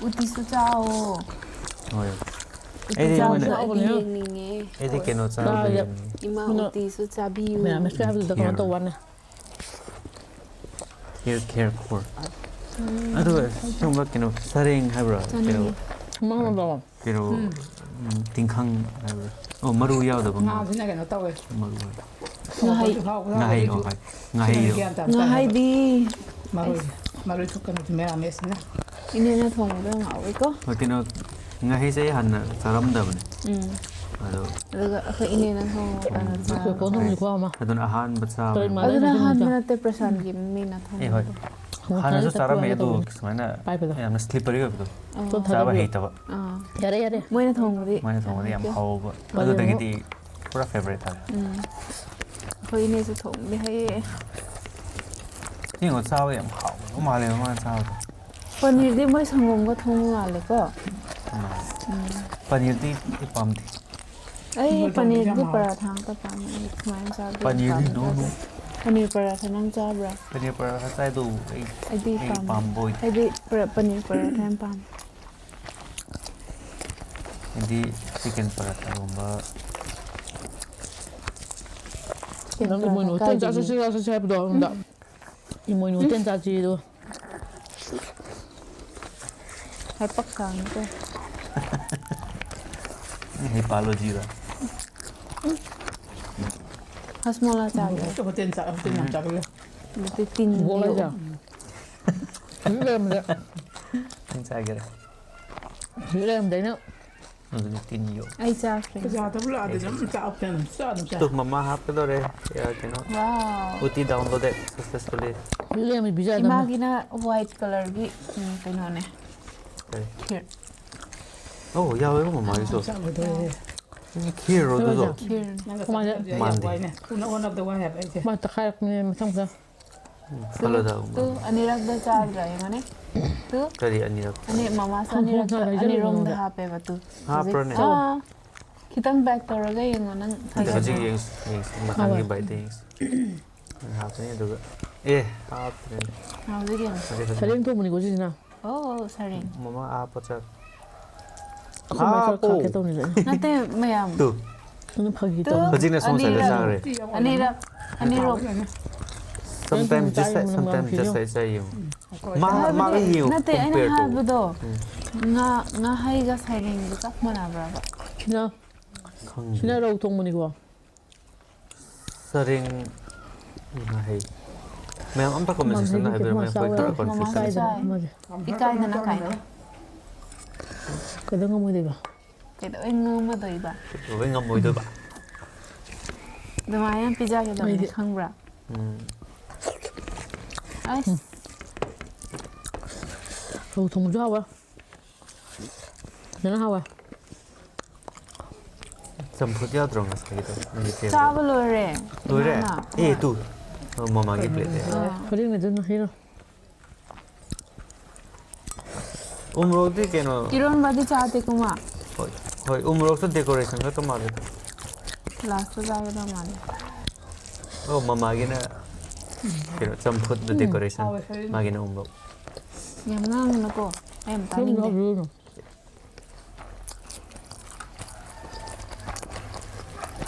ꯎꯇꯤꯁꯨ ꯆꯥꯎꯑꯣ꯫ ꯍꯣꯏ꯫ ꯎꯇꯤ ꯑꯩꯗꯤ ꯆꯥꯕꯗ ꯅꯣꯏꯅ ꯑꯩꯗꯤ ꯆꯥꯎꯕꯅꯦ꯫ ꯌꯦꯡꯅꯤꯡꯉꯦ꯫ ꯑꯩꯗꯤ ꯀꯩꯅꯣ ꯆꯥꯕꯗꯣ ꯆꯥꯕꯗ ꯌꯦꯡꯅꯤꯡꯉꯦ꯫ ꯏꯃꯥ ꯀꯩꯅꯣ ꯎꯇꯤꯁꯨ ꯆꯥꯕꯤꯌꯨ꯫ ꯃꯌꯥꯝ ꯃꯁꯥꯕꯗꯨꯗ ꯀꯩꯅꯣ Here. ꯇꯧꯕꯅꯦ꯫ Here, here, core. ꯑꯗꯨꯒ ꯁꯤꯒꯨꯝꯕ ꯀꯩꯅꯣ ꯁꯔꯦꯡ ꯍꯥꯏꯕ꯭ꯔꯥ? ꯀꯩꯅꯣ ꯆꯥꯅꯤꯡꯉꯦ꯫ ꯃꯉꯣꯟꯗꯣ ꯀꯩꯅꯣ ꯎꯝ, ꯇꯤꯡꯈꯪ ꯍꯥꯏꯕ꯭ꯔꯥ? ꯑꯣ, ꯃꯔꯨ ꯌꯥꯎꯗꯕ ꯉꯥ꯫ ꯉꯥꯁꯤꯅ ꯀꯩꯅꯣ ꯇꯧꯋꯦ꯫ ꯃꯔꯨ ꯍꯥꯏꯕ꯫ ꯉꯥꯍꯩ꯫ ꯍꯥꯎꯕꯁꯨ ꯍꯥꯎꯕ ꯉꯥꯍꯩ, ꯍꯥꯎꯕꯁꯨ ꯑꯣ, ꯍꯣꯏ꯫ ꯉꯥꯍꯩꯗꯣ꯫ ꯒ꯭ꯌꯥꯟ ꯇꯥꯕ ꯆꯥꯅꯕ꯫ ꯉꯥꯍꯩꯗꯤ ꯃꯔꯣꯏ ꯃꯔꯣꯏ ꯊꯣꯛꯀꯅꯨ ꯃꯦꯔꯥꯃꯦꯁꯅ꯫ ꯏꯅꯦꯅ ꯊꯣꯡꯕꯗꯣ ꯌꯥꯝ ꯍꯥꯎꯋꯦꯀꯣ꯫ ꯍꯣꯏ, ꯀꯩꯅꯣ ꯉꯥꯍꯩꯁꯦ ꯑꯩ ꯍꯥꯟꯅ ꯆꯥꯔꯝꯗꯕꯅꯦ꯫ ꯎꯝ꯫ ꯑꯗꯣ ꯑꯗꯨꯒ ꯑꯩꯈꯣꯏ ꯏꯅꯦꯅ ꯊꯣꯡꯕ ꯀꯥꯟꯗ ꯀꯣꯟ ꯊꯣꯡꯕꯗꯤ ꯈꯨꯍꯥꯎ ꯑꯃ꯫ ꯑꯗꯨꯅ ꯑꯍꯥꯟꯕ ꯆꯥꯕ꯫ ꯀꯔꯤ ꯃꯥ- ꯑꯗꯨꯅ ꯑꯗꯨꯅ ꯑꯍꯥꯟꯕ ꯆꯥ- ꯅꯠꯇꯦ, ꯄ꯭ꯔꯁꯥꯟꯒꯤ ꯃꯤꯅ ꯑꯦ, ꯍꯣꯏ꯫ ꯊꯣꯡꯕꯗꯣ꯫ ꯈꯣꯡ ꯍꯥꯟꯅꯁꯨ ꯈꯔ ꯆꯥꯔꯝꯃꯦ, ꯆꯠꯄ ꯑꯗꯣ ꯇꯧꯕꯅꯦ꯫ ꯁꯨꯃꯥꯏꯅ ꯄꯥꯏꯕꯗꯣ꯫ ꯌꯥꯝꯅ slippery ꯑꯣꯏꯕꯗꯣ꯫ ꯑꯥ꯫ ꯆꯥꯕ ꯍꯩꯇꯕ꯫ ꯑꯥ꯫ ꯌꯥꯔꯦ ꯌꯥꯔꯦ꯫ ꯃꯣꯏꯅ ꯊꯣꯡꯕꯗꯤ ꯃꯣꯏꯅ ꯊꯣꯡꯕꯗꯤ ꯌꯥꯝ ꯍꯥꯎꯋꯦ꯫ ꯍꯥꯎꯕ꯫ ꯃꯣꯏꯅ ꯑꯗꯨꯗꯒꯤꯗꯤ ꯄꯨꯔꯥ favourite ꯇꯥꯔꯦ꯫ ꯎꯝ꯫ ꯑꯩꯈꯣꯏ ꯏꯅꯦꯁꯨ ꯊꯣꯡꯕꯗꯤ ꯍꯩꯌꯦ꯫ ꯌꯦꯡꯉꯣ, ꯆꯥꯕ ꯌꯥꯝ ꯍꯥꯎꯕ ꯃꯥꯜꯂꯦꯕ ꯃꯥꯅ ꯆꯥꯕꯗꯣ꯫ ꯄꯅꯤꯔꯗꯤ ꯃꯣꯏ ꯁꯪꯒꯣꯝꯒ ꯊꯣꯡ ꯃꯥꯜꯂꯦꯀꯣ꯫ ꯄꯅꯤꯔꯗꯤ ꯑꯩ ꯄꯥꯝꯗꯦ꯫ ꯑꯩ ꯃꯣꯏ ꯊꯣꯡꯕꯗꯤ ꯄꯅꯤꯔꯗꯤ ꯌꯥꯝ ꯍꯥꯎꯋꯦ꯫ ꯄꯔꯥꯊꯥ ꯉꯥꯛꯇ ꯄꯥꯝꯃꯦ꯫ ꯑꯩ ꯁꯨꯃꯥꯏꯅ ꯆꯥꯕꯗꯤ ꯌꯥꯝ ꯄꯅꯤꯔꯗꯤ ꯄꯥꯝꯗꯦ꯫ no, no꯫ ꯄꯅꯤꯔ ꯄꯔꯥꯊꯥ ꯅꯪ ꯆꯥꯕ꯭ꯔꯥ? ꯄꯅꯤꯔ ꯄꯔꯥꯊꯥ ꯆꯥꯏꯗꯣ ꯑꯩ, ꯑꯩꯗꯤ ꯑꯩ ꯄꯥꯝꯗꯦ꯫ ꯄꯥꯝꯕ ꯑꯣꯏꯗꯦ꯫ ꯑꯩꯗꯤ ꯄꯔ-, ꯄꯅꯤꯔ ꯄꯔꯥꯊꯥ ꯌꯥꯝ ꯄꯥꯝꯃꯦ꯫ ꯑꯩꯗꯤ chicken ꯄꯔꯥꯊꯥꯒꯨꯝꯕ꯫ ꯅꯪ ꯏꯃꯣꯏꯅꯨ ꯍꯣꯇꯦꯜ ꯆꯥ ꯆꯠꯁꯤ, ꯆꯥ ꯆꯠꯁꯤ ꯍꯥꯏꯕꯗꯣ ꯑꯩꯉꯣꯟꯗ꯫ ꯏꯃꯣꯏꯅꯨ ꯍꯣꯇꯦꯜ ꯆꯥꯁꯤ ꯑꯗꯣ꯫ ꯍꯥꯏꯄꯛꯀꯥꯡꯗꯣ꯫ ꯍꯩꯄꯥꯂꯣꯖꯤꯗ꯫ ꯍꯁꯃꯣꯂꯥ ꯆꯥꯒꯦ꯫ ꯍꯣꯇꯦꯜ ꯆꯥ-, ꯍꯣꯇꯦꯜ ꯌꯥꯝ ꯆꯥꯕ ꯂꯩ꯫ ꯑꯗꯨꯗꯤ ꯇꯤꯟ ꯕꯣꯜ ꯌꯣ꯫ ꯍꯥꯏꯁꯦ꯫ ꯍꯧꯖꯤꯛ ꯂꯩꯔꯝꯕꯗ, ꯅꯪ ꯆꯥꯒꯦꯔꯥ? ꯍꯧꯖꯤꯛ ꯂꯩꯔꯝꯗꯩꯅ꯫ ꯑꯗꯨꯗꯤ ꯇꯤꯟ ꯌꯣ꯫ ꯑꯩ ꯆꯥꯈ꯭ꯔꯦ꯫ ꯄꯩꯁꯥꯗꯕꯨ ꯂꯥꯛꯑꯗꯤ ꯑꯗꯨꯝ ꯆꯥ-, ꯆꯥ-, ꯑꯗꯨꯝ ꯆꯥ꯫ ꯇꯨ, ꯃꯃꯥ ꯍꯥꯞꯀꯗꯧꯔꯦ꯫ ꯌꯥ, ꯀꯩꯅꯣ꯫ Wow꯫ ꯎꯇꯤ downloaded successfully꯫ ꯍꯧꯖꯤꯛ ꯂꯩꯔꯝꯃꯤ ꯄꯤꯖꯥꯗ꯫ ꯏꯃꯥꯒꯤꯅ white colourꯒꯤ, ꯎꯝ, ꯀꯩꯅꯣꯅꯦ꯫ ꯀꯔꯤ? Kheer꯫ ꯑꯣ, ꯌꯥꯎꯋꯦꯕ ꯃꯃꯥꯒꯤꯁꯨ꯫ ꯆꯥꯕꯗꯣ꯫ ꯅꯪꯒꯤ kheerꯔꯣ ꯑꯗꯨꯁꯨ? Kheer꯫ ꯅꯪꯒ ꯀꯃꯥꯏꯅ? ꯆꯥꯕꯗꯤ ꯌꯥꯝ ꯃꯥꯟꯗꯦ꯫ ꯋꯥꯏꯅꯦ꯫ ꯎꯅ ꯍꯣꯠꯅꯕꯗ ꯋꯥꯏ ꯍꯥꯏꯕ ꯑꯩꯁꯦ꯫ ꯃꯥ ꯇꯛꯈꯥꯏꯔꯛꯄꯅꯦ ꯃꯊꯪꯗ꯫ ꯎꯝ, ꯐꯂꯗꯥꯒꯨꯝꯕ꯫ ꯇꯨ, ꯑꯅꯤꯔꯛꯗ ꯆꯥꯗ꯭ꯔꯥ ꯌꯦꯡꯉꯣꯅꯦ꯫ ꯇꯨ꯫ ꯀꯔꯤ ꯑꯅꯤꯔꯛ? ꯑꯅꯤ, ꯃꯃꯥꯁꯨ ꯈꯣꯡ ꯑꯅꯤꯔꯛ, ꯈꯣꯡ ꯈꯣꯡ ꯑꯅꯤꯔꯣꯝꯗ ꯍꯥꯏꯖꯜꯂꯨ ꯍꯥꯞꯄꯦꯕ ꯇꯨ꯫ ꯍꯥꯞꯄ꯭ꯔꯅꯦ? ꯍꯧꯖꯤꯛ-, ꯑꯥ, ꯈꯤꯇꯪ back ꯇꯧꯔꯒ ꯌꯦꯡꯉꯣ ꯅꯪ ꯑꯗ ꯍꯧꯖꯤꯛ ꯊꯥꯖꯗ꯭ꯔꯗꯤ꯫ ꯌꯦꯡꯁꯤ, ꯌꯦꯡꯁꯤ꯫ ꯃꯊꯪꯒꯤ ꯍꯣꯏ꯫ biteꯇ ꯌꯦꯡꯁꯤ꯫ ꯍꯥꯞꯄꯅꯤ ꯑꯗꯨꯒ, ꯑꯦ, ꯍꯥꯞꯇ꯭ꯔꯦꯅꯦ꯫ ꯍꯧꯖꯤꯛ ꯌꯦꯡꯉꯣ꯫ ꯍꯧꯖꯤꯛ, ꯍꯧꯖꯤꯛ꯫ ꯁꯔꯦꯡ ꯊꯣꯡꯕꯅꯤꯀꯣ ꯁꯤꯁꯤꯅ꯫ ꯑꯣ, ꯁꯔꯦꯡ꯫ ꯃꯃꯥ ꯑꯥ ꯄꯣꯠꯆꯥ꯫ ꯑꯩꯈꯣꯏ ꯃꯥꯏ ꯈꯔ ꯍꯥꯞꯄꯣ꯫ ꯈꯥꯛꯀꯦ ꯇꯧꯅꯤꯗ꯫ ꯅꯠꯇꯦ, ꯃꯌꯥꯝ꯫ ꯇꯨ꯫ ꯑꯗꯨꯅ ꯐꯥꯒꯤ ꯇꯨ꯫ ꯇꯧꯅꯤ꯫ ꯍꯧꯖꯤꯛꯅ ꯁꯣꯝ ꯁꯥꯏꯗ ꯑꯅꯤꯔꯛ꯫ ꯆꯥꯈ꯭ꯔꯦ꯫ ꯑꯅꯤꯔꯛ꯫ ꯑꯅꯤꯔꯛ꯫ Sometimes just like, sometimes just like ꯆꯥꯏ ꯌꯦꯡꯉꯨ꯫ ꯃꯥ ꯃꯥꯒ ꯌꯦꯡꯉꯨ꯫ ꯅꯠꯇꯦ, ꯑꯩꯅ Compare ꯇꯧ꯫ ꯍꯥꯏꯕꯗꯣ ꯉꯥ, ꯉꯥꯍꯩꯒ ꯁꯩꯔꯦꯡꯒ ꯆꯞ ꯃꯥꯟꯅꯕ꯭ꯔꯕ? ꯁꯤꯅ ꯈꯪꯗꯦ꯫ ꯁꯤꯅ ꯔꯧ ꯊꯣꯡꯕꯅꯤꯀꯣ꯫ ꯁꯔꯦꯡ ꯉꯥꯍꯩ꯫ ꯃꯌꯥꯝ ꯑꯝꯇ comment section ꯗ ꯍꯥꯏꯕꯤꯔꯝꯃꯣ, ꯑꯩꯈꯣꯏ ꯈꯔ confusion ꯂꯩ꯫ ꯆꯥꯏ꯫ ꯏꯀꯥꯏꯗꯅ ꯀꯥꯏꯅ꯫ ꯀꯩꯗꯧ ꯉꯝꯃꯣꯏꯗꯣꯏꯕ? ꯀꯩꯗꯧꯕꯩ ꯉꯝꯃꯗꯣꯏꯕ? ꯂꯣꯏ ꯉꯝꯃꯣꯏꯗꯣꯏꯕ꯫ ꯑꯗꯨꯃꯥꯏꯅ ꯄꯤꯖꯒꯗꯕꯅꯤ, ꯑꯩꯗꯤ ꯈꯪꯕ꯭ꯔꯥ? ꯎꯝ꯫ ꯑꯁ꯫ ꯔꯧ ꯊꯣꯡꯕꯁꯨ ꯍꯥꯎꯋꯦ꯫ ꯐꯖꯅ ꯍꯥꯎꯋꯦ꯫ ꯆꯝꯐꯨꯠ ꯌꯥꯎꯗ꯭ꯔꯣ ꯉꯁꯥꯏꯒꯤꯗꯣ? ꯅꯪꯒꯤ table꯫ ꯆꯥꯕ ꯂꯣꯏꯔꯦ꯫ ꯂꯣꯏꯔꯦ? ꯏꯃꯥꯅ꯫ ꯑꯦ, ꯇꯨ꯫ ꯑꯣ, ꯃꯃꯥꯒꯤ plate ꯅꯦ꯫ ꯑꯥ꯫ ꯍꯣꯔꯦꯟ ꯑꯗꯨꯅ ꯍꯩꯔꯣ꯫ ꯎꯃꯣꯔꯣꯛꯇꯤ ꯀꯩꯅꯣ꯫ ꯏꯔꯣꯟꯕꯗꯤ ꯆꯥꯗꯦꯀꯣ ꯃꯥ? ꯍꯣꯏ, ꯍꯣꯏ, ꯎꯃꯣꯔꯣꯛꯁꯨ decoration ꯈꯛꯇ ꯃꯥꯜꯂꯦ꯫ Last ꯇ ꯆꯥꯒꯗꯕ ꯃꯥꯜꯂꯦ꯫ ꯑꯣ, ꯃꯃꯥꯒꯤꯅ ꯀꯩꯅꯣ, ꯆꯝꯐꯨꯠꯅ decoration, ꯃꯥꯒꯤꯅ ꯎꯃꯣꯔꯣꯛ꯫ ꯌꯥꯝ ꯉꯥꯡꯒꯅꯨꯀꯣ꯫ ꯑꯩ ꯌꯥꯝ ꯅꯪꯁꯨ ꯇꯥꯅꯤꯡꯗꯦ꯫ ꯍꯧꯖꯤꯛ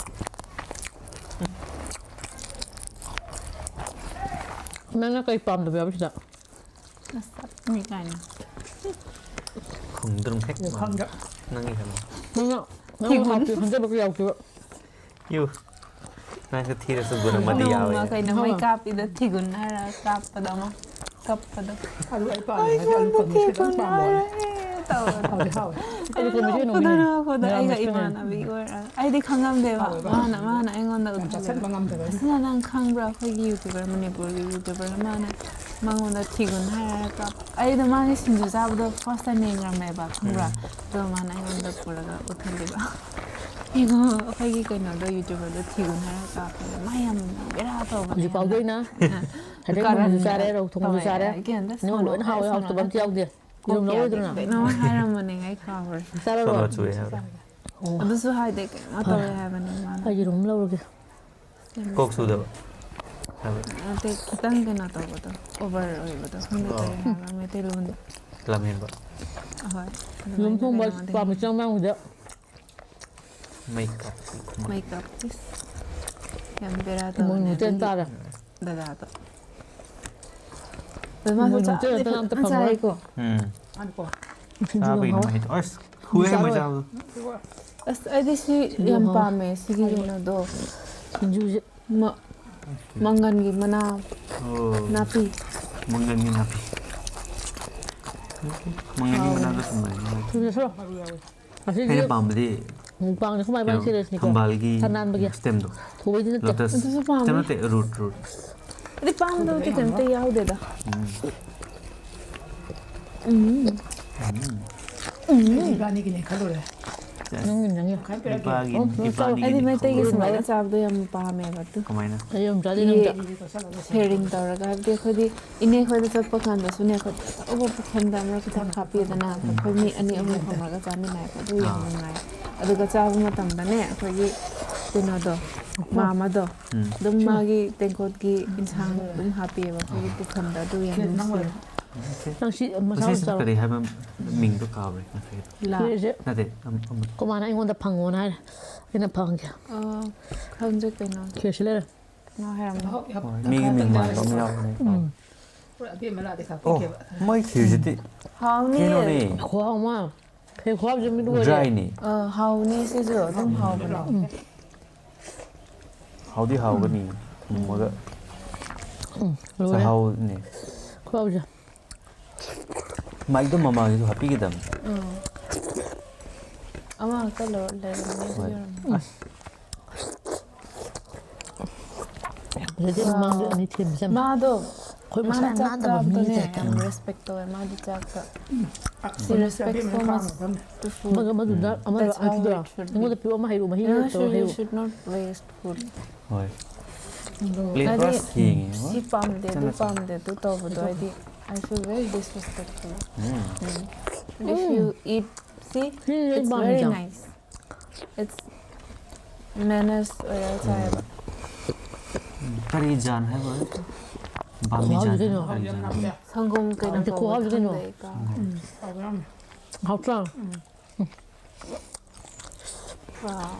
ꯅꯪꯅ ꯀꯩ ꯄꯥꯝꯗꯕ ꯌꯥꯎꯒꯦ ꯁꯤꯗ? ꯅꯁꯛꯅꯤ ꯀꯥꯏꯅ꯫ ꯈꯣꯡꯗ꯭ꯔꯨꯝ ꯍꯦꯛ ꯅꯪꯒꯤ ꯀꯩꯅꯣ꯫ ꯅꯪꯅ ꯅꯪꯅ ꯍꯥꯞꯄꯤ ꯈꯟꯖꯕ ꯀꯩ ꯌꯥꯎꯒꯦꯕ? ꯌꯨ꯫ ꯅꯪꯁꯨ ꯊꯤꯔꯁꯨ ꯒꯨꯟ ꯑꯃꯗꯤ ꯌꯥꯎꯋꯦ꯫ ꯅꯣꯡꯃ ꯀꯩꯅꯣ ꯍꯣꯏ꯫ ꯃꯩ ꯀꯥꯞꯄꯤꯗ ꯊꯤꯒꯨꯟ ꯍꯥꯏꯔꯒ ꯀꯥꯞꯄꯗꯣ ꯑꯃ ꯀꯞꯄꯗꯣ꯫ ꯑꯗꯨ ꯑꯩ ꯄꯥꯝꯃꯦ ꯍꯥꯏꯗꯤ ꯑꯂꯨ ꯀꯪꯃꯦꯠꯁꯦ ꯈꯤꯇꯪ ꯄꯥꯝꯕ ꯋꯥꯅꯤ꯫ ꯇꯧꯕꯗꯣ꯫ ꯍꯥꯎꯗꯤ ꯍꯥꯎꯋꯦ꯫ ꯑꯩꯗꯤ ꯀꯣꯃꯦꯗꯤ ꯑꯣꯏꯅ ꯅꯣꯛꯄꯗ ꯎꯏꯅꯦ꯫ ꯅꯣꯛꯄꯗ ꯑꯩꯒ ꯃꯤꯔꯥꯃꯦꯁ ꯑꯣꯏꯅ꯫ ꯏꯃꯥꯟꯅꯕꯤ ꯑꯣꯏꯔꯒ ꯑꯩꯗꯤ ꯈꯪꯉꯝꯗꯦꯕ꯫ ꯍꯥꯎꯋꯦꯕ꯫ ꯃꯥꯅ ꯃꯥꯅ ꯑꯩꯉꯣꯟꯗ ꯌꯥꯝ ꯎꯠꯍꯜꯂꯦꯕ꯫ ꯆꯥꯁꯟꯕ ꯉꯝꯗꯕ ꯑꯩꯅ꯫ ꯑꯁꯤꯅ ꯅꯪ ꯈꯪꯕ꯭ꯔꯥ? ꯑꯩꯈꯣꯏꯒꯤ YouTuber, ꯃꯅꯤꯄꯨꯔꯒꯤ YouTuber ꯑꯃꯅ ꯃꯉꯣꯟꯗ ꯊꯤꯒꯨꯟ ꯍꯥꯏꯔꯒ ꯀꯥꯞ-, ꯑꯩꯗꯣ ꯃꯥꯒꯤ ꯁꯤꯡꯖꯨ ꯆꯥꯕꯗꯣ first time ꯌꯦꯡꯉꯝꯃꯦꯕ, ꯈꯪꯕ꯭ꯔꯥ? ꯑꯗꯣ ꯃꯥꯅ ꯑꯩꯉꯣꯟꯗ ꯄꯨꯔꯒ ꯎꯠꯍꯜꯂꯤꯕ꯫ ꯌꯦꯡꯉꯣ, ꯑꯩꯈꯣꯏꯒꯤ ꯀꯩꯅꯣꯗꯣ, YouTuber ꯗꯣ ꯊꯤꯒꯨꯟ ꯍꯥꯏꯔꯒ ꯀꯥꯞꯄꯦ꯫ ꯃꯥ ꯌꯥꯝ ꯕꯦꯔꯥ ꯇꯧꯕꯅꯦ ꯍꯧꯖꯤꯛ ꯐꯥꯎꯒꯤ ꯍꯥꯏꯕ꯫ ꯑꯣꯏꯅ ꯁꯔꯦꯡ ꯊꯣꯡꯕꯁꯨ ꯆꯥꯔꯦ, ꯔꯧ ꯊꯣꯡꯕꯁꯨ ꯆꯥꯔꯦ꯫ ꯀꯩꯝꯇ ꯅꯪ ꯂꯣꯏꯅ ꯍꯥꯎꯋꯦ, ꯍꯥꯎꯇꯕ ꯑꯝꯇ ꯌꯥꯎꯗꯦ꯫ ꯌꯦꯔꯨꯝ ꯂꯧꯔꯣꯏꯗ꯭ꯔꯣ ꯅꯪ? ꯀꯩꯅꯣ ꯍꯥꯏꯔꯝꯕꯅꯦ, ꯑꯩ ꯀꯥꯎꯈ꯭ꯔꯦ꯫ ꯆꯥꯔꯔꯣꯏ? ꯁꯣꯅꯥ ꯆꯨꯏ ꯍꯥꯏꯕ꯭ꯔꯥ? ꯑꯣ꯫ ꯑꯗꯨꯁꯨ ꯍꯥꯏꯗꯦ, ꯀꯩꯅꯣ ꯇꯧꯋꯦ ꯍꯥꯏꯕꯅꯦ ꯃꯥꯅ꯫ ꯑꯩ ꯌꯦꯔꯨꯝ ꯂꯧꯔꯒꯦ꯫ ꯀꯣꯛ ꯁꯨꯗꯕ ꯍꯥꯏꯕ꯭ꯔꯥ? ꯅꯠꯇꯦ, ꯈꯤꯇꯪ ꯀꯩꯅꯣ ꯇꯧꯕꯗꯣ, over ꯑꯣꯏꯕꯗꯣ, ꯈꯪꯗꯦ ꯀꯔꯤ ꯍꯥꯏꯕ꯭ꯔꯥ ꯃꯩꯇꯩꯂꯣꯟꯗ꯫ ꯂꯝꯍꯦꯟꯕ꯫ ꯍꯣꯏ꯫ ꯌꯨꯝ ꯊꯣꯡꯕ ꯄꯥꯝꯃꯤ ꯆꯪ ꯃꯌꯥꯝꯁꯤꯗ꯫ ꯃꯩ ꯀꯥꯞꯄꯤ ꯈꯨꯃꯟ꯫ ꯃꯩꯀꯞ ꯏꯁ꯫ ꯌꯥꯝ ꯕꯦꯔꯥ ꯏꯃꯣꯏꯅꯨ ꯇꯧꯕꯅꯦ ꯍꯣꯇꯦꯜ ꯑꯗꯨꯒꯤ꯫ ꯇꯥꯔꯦ꯫ ꯗꯗꯥꯗꯣ꯫ ꯑꯗꯨ ꯃꯥꯁꯨ ꯃꯣꯏ ꯆꯥꯕꯗꯤ ꯅꯨꯡꯆꯠ ꯑꯝꯇ ꯐꯖꯅ ꯐꯪꯉꯔꯣꯏ꯫ ꯆꯥꯏꯀꯣ꯫ ꯎꯝ꯫ ꯁꯤꯡꯖꯨ ꯆꯥꯕꯩ ꯍꯥꯎ꯫ ꯅꯨꯡꯉꯥꯏꯇꯦ꯫ ꯑꯁ ꯍꯨꯏ ꯍꯦꯟꯕ ꯆꯥꯕ꯫ ꯑꯁ ꯑꯩꯗꯤ ꯁꯤ ꯁꯤꯡꯖꯨ ꯌꯥꯝ ꯍꯥꯎ꯫ ꯄꯥꯝꯃꯦ ꯁꯤꯒꯤ ꯀꯩꯅꯣꯗꯣ꯫ ꯁꯤꯡꯖꯨꯁꯦ꯫ ꯃ- ꯃꯪꯒꯟꯒꯤ ꯃꯅꯥ ꯑꯣ꯫ ꯅꯥꯄꯤ꯫ ꯃꯪꯒꯟꯒꯤ ꯅꯥꯄꯤ꯫ ꯃꯪꯒꯟꯒꯤ ꯃꯅꯥꯗꯣ ꯊꯝꯕꯅꯤ꯫ ꯁꯤꯡꯖꯨꯁꯨ꯫ ꯑꯁꯤꯗꯤ ꯑꯩꯅ ꯄꯥꯝꯕꯗꯤ ꯃꯨꯛꯕꯥꯡꯅꯤ ꯈꯨꯃꯥꯏ ꯀꯩꯅꯣ, ꯏꯕꯥꯅꯤ ꯁꯤꯔꯦꯁꯅꯤꯀꯣ꯫ ꯊꯝꯕꯥꯜꯒꯤ ꯁꯅꯥꯟꯕꯒꯤ꯫ stemꯗꯣ꯫ ꯊꯧꯕꯩꯗꯤ ꯅꯠꯇꯦ꯫ Lotus ꯑꯗꯨꯁꯨ ꯄꯥꯝꯃꯤ꯫ stem ꯅꯠꯇꯦ, root, root꯫ ꯑꯗꯨꯗꯤ ꯄꯥꯝꯗꯕꯗꯤ ꯀꯩꯝꯇ ꯌꯥꯎꯗꯦꯗ꯫ ꯎꯝ꯫ ꯎꯝ꯫ ꯎꯝ꯫ ꯎꯝ꯫ ꯏꯕꯥꯅꯤꯒꯤꯅꯦ ꯈꯜꯂꯨꯔꯦ꯫ Yes꯫ ꯅꯪꯒꯤ ꯅꯪꯒꯤ꯫ ꯏꯄꯥꯒꯤ ꯑꯣ, ꯏꯄꯥꯒꯤ ꯑꯩꯗꯤ ꯃꯩꯇꯩꯒꯤ ꯈꯜꯂꯨꯔꯦ꯫ ꯁꯨꯃꯥꯏꯅ ꯆꯥꯕꯗꯣ ꯌꯥꯝ ꯄꯥꯝꯃꯦꯕ ꯑꯗꯨ꯫ ꯀꯃꯥꯏꯅ? ꯑꯩ ꯌꯥꯝ ꯆꯥꯗꯦ ꯌꯦ꯫ ꯅꯪꯗ꯫ Sharing ꯇꯧꯔꯒ ꯍꯥꯏꯕꯗꯤ ꯑꯩꯈꯣꯏꯗꯤ ꯏꯅꯦ ꯈꯣꯏꯗ ꯆꯠꯄ ꯀꯥꯟꯗꯁꯨꯅꯦ ꯑꯩꯈꯣꯏ ꯑꯆꯧꯕ ꯄꯨꯈꯝꯗ ꯑꯃ ꯈꯤꯇꯪ ꯍꯥꯞꯄꯤꯗꯅ ꯑꯩꯈꯣꯏ ꯃꯤ ꯑꯅꯤ ꯑꯍꯨꯝ ꯐꯝꯃꯒ ꯆꯥꯃꯤꯟꯅꯩ ꯑꯗꯨ ꯌꯥꯝ ꯑꯥ꯫ ꯅꯨꯡꯉꯥꯏ꯫ ꯑꯗꯨꯒ ꯆꯥꯕ ꯃꯇꯝꯗꯅꯦ ꯑꯩꯈꯣꯏꯒꯤ ꯀꯩꯅꯣꯗꯣ ꯃꯥꯃꯗꯣ ꯎꯝ꯫ ꯑꯗꯨꯝ ꯃꯥꯒꯤ ꯇꯦꯡꯀꯣꯠꯀꯤ ꯏꯟꯁꯥꯡ ꯑꯗꯨꯝ ꯍꯥꯞꯄꯤꯑꯕ ꯑꯩꯈꯣꯏꯒꯤ ꯄꯨꯈꯝꯗ ꯑꯗꯨ ꯌꯥꯝ ꯅꯨꯡꯁꯤꯌꯦ꯫ ꯅꯪ ꯁꯤ ꯃꯁꯥ ꯃꯁꯤꯁꯤ ꯆꯥꯎ꯫ ꯀꯔꯤ ꯍꯥꯏꯕ ꯃꯤꯡꯗꯣ ꯀꯥꯎꯔꯦ ꯉꯁꯥꯏꯗꯣ꯫ ꯂꯥ꯫ ꯁꯤꯁꯦ ꯅꯠꯇꯦ, ꯑꯝ-, ꯑꯃ-, ꯀꯃꯥꯏꯅ ꯑꯩꯉꯣꯟꯗ ꯐꯪꯉꯣꯅ ꯍꯥꯏꯔꯦ꯫ ꯑꯩꯅ ꯐꯪꯒꯦ꯫ ꯑ, ꯈꯪꯗꯦ ꯀꯩꯅꯣ꯫ ꯈꯦꯔꯁꯤ ꯂꯩꯔꯦ꯫ ꯉꯥ ꯍꯥꯏꯔꯝꯃꯣ꯫ ꯍꯣꯏ, ꯃꯤꯒꯤ ꯃꯤꯡ ꯃꯥꯟꯕ ꯑꯃ ꯌꯥꯎꯕꯅꯦ꯫ ꯎꯝ꯫ ꯑꯕꯦꯝꯃ ꯂꯥꯛꯑꯗꯤ ꯑꯣ, ꯀꯥꯞꯄꯤꯒꯦꯕ꯫ ꯃꯣꯏ ꯈꯤꯔꯁꯤꯗꯤ ꯍꯥꯎꯅꯤ꯫ ꯀꯩꯅꯣꯅꯦ, ꯈꯨꯍꯥꯎ ꯑꯃ꯫ ꯈꯦꯔ ꯈꯨꯍꯥꯎꯁꯦ ꯃꯤ ꯂꯣꯏꯔꯦ꯫ dryꯅꯦ꯫ ꯑ, ꯍꯥꯎꯅꯤ ꯁꯤꯁꯨ ꯑꯗꯨꯝ ꯍꯥꯎꯕꯅꯦ꯫ ꯍꯥꯎꯗꯤ ꯍꯥꯎꯒꯅꯤ, ꯊꯨꯝꯃꯒ꯫ ꯎꯝ, ꯂꯣꯏꯔꯦ꯫ ꯆꯥꯛꯍꯥꯎꯅꯦ꯫ ꯈꯨꯍꯥꯎꯁꯦ꯫ ꯃꯥꯏꯗꯣ ꯃꯃꯥꯡꯒꯤꯁꯨ ꯍꯥꯞꯄꯤꯒꯗꯕꯅꯤ꯫ ꯎꯝ꯫ ꯑꯃꯈꯛꯇ ꯂꯧ-, ꯂꯩꯔꯝꯅꯤ ꯑꯗꯨ ꯍꯣꯏ꯫ ꯌꯧꯔꯝꯅꯤ꯫ ꯑꯁ, ꯍꯧꯖꯤꯛꯇꯤ ꯃꯃꯥꯡꯗ ꯑꯅꯤ ꯊꯦꯝꯕꯁꯦ ꯌꯥꯝ ꯃꯥꯗꯣ ꯑꯩꯈꯣꯏ ꯃꯥꯅ ꯃꯁꯥ ꯆꯥꯛ ꯅꯥꯟꯗꯕ ꯃꯤꯒꯤ ꯆꯥꯕꯗꯅꯦ ꯇꯥꯏꯞꯇ꯫ ꯌꯥꯝ respect ꯇꯧꯋꯦ ꯃꯥꯗꯤ ꯆꯥꯛꯇ꯫ She respects so much to food. ꯑꯃꯒ ꯑꯃꯗꯨꯗ ꯑꯃꯗꯣ That's how ꯑꯗꯨꯗꯣ it should be. ꯑꯩꯉꯣꯟꯗ ꯄꯤꯔꯛꯑꯣ ꯑꯃ ꯍꯩꯔꯨ ꯃꯍꯤ No, ꯇꯧꯔ you ꯍꯩꯔꯨ꯫ Should not waste food. ꯍꯣꯏ꯫ Plate ꯍꯥꯏꯗꯤ brush ꯊꯦꯡꯉꯦ꯫ ꯁꯤ ꯄꯥꯝꯗꯦ ꯑꯗꯨ ꯆꯠꯂꯁꯤ꯫ ꯄꯥꯝꯗꯦ ꯑꯗꯨ ꯇꯧꯕꯗꯣ ꯍꯥꯏꯗꯤ I feel very disrespectful. Um. And if you eat, see, ꯁꯤ ꯑꯩ it's ꯄꯥꯝꯃꯤ very ꯆꯥ꯫ Nice. It's manners ꯑꯣꯏꯔ ꯆꯥꯏꯕ꯫ ꯀꯔꯤ ꯖꯥꯟ ꯍꯥꯏꯕ? ꯄꯥꯝꯃꯤ ꯈꯨꯍꯥꯎꯁꯤ ꯆꯥꯅꯤ꯫ ꯀꯩꯅꯣ? ꯁꯪꯒꯣꯝ ꯀꯩꯅꯣ ꯑꯗꯨ ꯈꯨꯍꯥꯎꯁꯤ ꯀꯩꯅꯣ? ꯇꯧꯕꯗꯣ ꯈꯪꯗꯦ ꯑꯩ ꯀꯥꯎꯔꯦ꯫ ꯍꯥꯎꯇ꯭ꯔꯥ? Wow.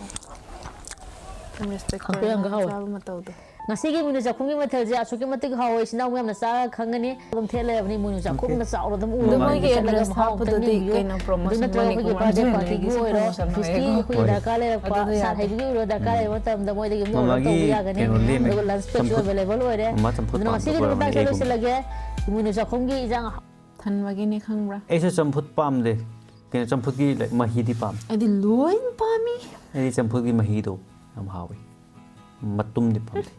I'm respected. ꯈꯪꯄ꯭ꯔꯦꯛ ꯌꯥꯝ ꯍꯥꯎꯋꯦ꯫ ꯆꯥꯕ ꯃꯇꯧꯗꯣ꯫ ꯉꯁꯤꯒꯤ ꯃꯤꯅꯨ ꯆꯥꯛꯈꯨꯝꯒꯤ ꯃꯊꯦꯜꯁꯦ ꯑꯁꯨꯛꯀꯤ ꯃꯇꯤꯛ ꯍꯥꯎꯋꯦ꯫ ꯏꯆꯤꯟ ꯏꯅꯥꯎ ꯃꯌꯥꯝꯅ ꯆꯥꯔꯒ ꯈꯪꯒꯅꯤ꯫ ꯑꯗꯨꯝ ꯊꯦꯠ ꯂꯩꯔꯕꯅꯤ ꯃꯤꯅꯨ ꯆꯥꯛꯈꯨꯝꯅ ꯆꯥꯎꯅ ꯑꯗꯨꯝ ꯑꯗꯣ ꯎꯔꯕꯅꯤ꯫ ꯃꯣꯏꯒꯤ ꯆꯠꯂꯒ ꯃꯍꯥꯎ ꯑꯃꯇꯪ ꯌꯦꯡꯕꯤꯌꯨ꯫ ꯀꯩꯅꯣ promotion ꯑꯗꯨ ꯅꯠꯇ꯭ꯔꯒ ꯑꯩꯈꯣꯏꯒꯤ ꯃꯅꯤꯄꯨꯔ birthday ꯍꯧꯖꯤꯛ partyꯒꯤ ꯂꯩꯔꯤꯁꯦ ꯑꯣꯏꯔꯣ, promotion feast ꯀꯤ ꯑꯣꯏꯔꯦ꯫ ꯑꯩꯈꯣꯏꯒꯤ ꯍꯣꯏ꯫ ꯗꯔꯀꯥꯔ ꯂꯩꯔꯛꯄ, ꯑꯗꯨꯗ ꯁꯥꯠ ꯌꯥꯗꯦ꯫ ꯍꯩꯕꯒꯤ ꯑꯣꯏꯔꯣ, ꯗꯔꯀꯥꯔ ꯂꯩꯕ ꯃꯇꯝꯗ ꯃꯣꯏꯗꯒꯤ ꯑꯗꯨꯝ order ꯃꯃꯥꯒꯤ ꯇꯧꯕ ꯌꯥꯒꯅꯤ꯫ ꯀꯩꯅꯣ ꯂꯦꯝꯃꯦ꯫ ꯑꯗꯨꯒ lunch packꯁꯨ ꯆꯝꯐꯨꯠ available ꯑꯣꯏꯔꯦ꯫ ꯃꯃꯥ ꯆꯝꯐꯨꯠ ꯑꯗꯨꯅ ꯄꯥꯝꯕ ꯉꯁꯤꯒꯤꯗꯤ ꯑꯣꯏꯔꯝꯒꯅꯤ ꯃꯇꯥꯡꯁꯤꯗ ꯑꯩꯒꯨꯝꯕ꯫ ꯂꯣꯏꯁꯤꯜꯂꯒꯦ꯫ ꯏꯃꯨꯅꯨ ꯆꯥꯛꯈꯨꯝꯒꯤ ꯏꯟꯖꯥꯡ ꯑꯍꯥꯎ- ꯊꯟꯕꯒꯤꯅꯦ ꯈꯪꯕ꯭ꯔꯥ? ꯑꯩꯁꯨ ꯆꯝꯐꯨꯠ ꯄꯥꯝꯗꯦ꯫ ꯀꯩꯅꯣ, ꯆꯝꯐꯨꯠꯀꯤ, like, ꯃꯍꯤꯗꯤ ꯄꯥꯝꯃꯤ꯫ ꯑꯩꯗꯤ ꯂꯣꯏ ꯄꯥꯝꯃꯤ꯫ ꯑꯩꯗꯤ ꯆꯝꯐꯨꯠꯀꯤ ꯃꯍꯤꯗꯣ ꯌꯥꯝ ꯍꯥꯎꯋꯤ꯫ ꯃꯇꯨꯝꯗꯤ ꯄꯥꯝꯗꯦ꯫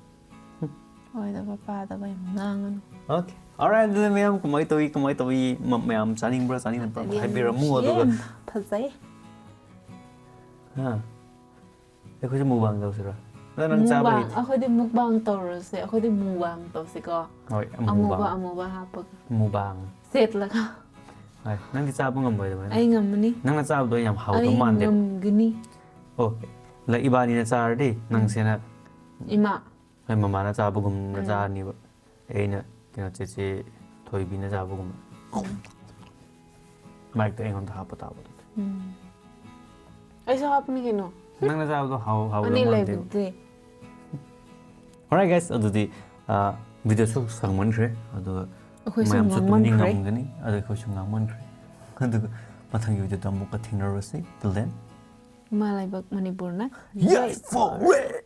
ꯑꯣꯏꯗꯕ ꯄꯥꯗꯕ ꯌꯥꯝ ꯉꯥꯡꯒꯅꯨ꯫ Okay. Alright, ꯑꯗꯨꯗꯤ ꯃꯌꯥꯝ ꯀꯃꯥꯏ ꯇꯧꯏ, ꯀꯃꯥꯏ ꯇꯧꯏ, ꯃ-, ꯃꯌꯥꯝ ꯆꯥꯅꯤꯡꯕ꯭ꯔꯥ, ꯆꯥꯅꯤꯡꯗꯕ꯭ꯔꯥ ꯑꯗꯨꯗꯤ ꯍꯥꯏꯕꯤꯔꯝꯃꯨ, ꯌꯦꯟ ꯑꯗꯨꯒ ꯐꯖꯩ꯫ ꯍꯥ? ꯑꯩꯈꯣꯏꯁꯨ mukbang ꯇꯧꯁꯤꯔꯣ? ꯑꯗꯣ ꯅꯪ ꯆꯥꯕ mukbang, ꯍꯩꯇꯦ꯫ ꯑꯩꯈꯣꯏꯗꯤ mukbang ꯇꯧꯔꯁꯦ, ꯑꯩꯈꯣꯏꯗꯤ mukbang ꯇꯧꯁꯤꯀꯣ꯫ ꯍꯣꯏ, ꯑꯃꯨꯕ, mukbang꯫ ꯑꯃꯨꯕ ꯍꯥꯞꯄꯒ꯫ Mukbang꯫ ꯁꯦꯠꯂꯒ꯫ ꯍꯣꯏ, ꯅꯪꯗꯤ ꯆꯥꯕ ꯉꯝꯃꯣꯏ ꯑꯗꯨꯃꯥꯏꯅ꯫ ꯑꯩ ꯉꯝꯃꯅꯤ꯫ ꯅꯪꯅ ꯆꯥꯕꯗꯣ ꯌꯥꯝ ꯍꯥꯎꯗꯧ ꯑꯩ ꯃꯥꯟꯗꯦꯕ꯫ ꯉꯝꯒꯅꯤ꯫ ꯑꯣ, like, ꯏꯕꯥꯅꯤꯅ ꯆꯥꯔꯗꯤ, ꯎꯝ꯫ ꯅꯪꯁꯦꯅ ꯏꯃꯥ꯫ ꯍꯣꯏ, ꯃꯃꯥꯅ ꯆꯥꯕꯒꯨꯝꯅ ꯎꯝ꯫ ꯆꯥꯔꯅꯤꯕ꯫ ꯑꯩꯅ, ꯀꯩꯅꯣ, ꯆꯦꯆꯦ ꯊꯣꯏꯕꯤꯅ ꯆꯥꯕꯒꯨꯝꯅ꯫ ꯎꯝ꯫ Micꯇ ꯑꯩꯉꯣꯟꯗ ꯍꯥꯞꯄ ꯇꯥꯕ ꯑꯗꯨꯗꯤ꯫ ꯎꯝ꯫ ꯑꯩꯁꯨ ꯍꯥꯞꯄꯅꯤ ꯀꯩꯅꯣ꯫ ꯅꯪꯅ ꯆꯥꯕꯗꯣ ꯍꯥꯎ-, ꯍꯥꯎꯗꯧ ꯑꯅꯤ ꯃꯥꯟꯗꯦꯕ꯫ ꯂꯩꯕꯗꯤ꯫ Alright, guys, ꯑꯗꯨꯗꯤ, ꯑ, videoꯁꯨ ꯁꯥꯡꯃꯟꯈ꯭ꯔꯦ, ꯑꯗꯨꯒ ꯑꯩꯈꯣꯏꯁꯨ ꯃꯌꯥꯝꯁꯨ ꯉꯥꯡꯃꯟꯈ꯭ꯔꯦ꯫ ꯇꯨꯝꯅꯤꯡꯉꯝꯒꯅꯤ, ꯑꯗꯨ ꯑꯩꯈꯣꯏꯁꯨ ꯉꯥꯡꯃꯟꯈ꯭ꯔꯦ꯫ ꯑꯗꯨꯒ ꯃꯊꯪꯒꯤ videoꯗ ꯑꯃꯨꯛꯀ ꯊꯦꯡꯅꯔꯁꯤ꯫ Till then. ꯏꯃꯥ ꯂꯩꯕꯥꯛ ꯃꯅꯤꯄꯨꯔꯅ ꯌꯥꯏꯐꯔꯦ!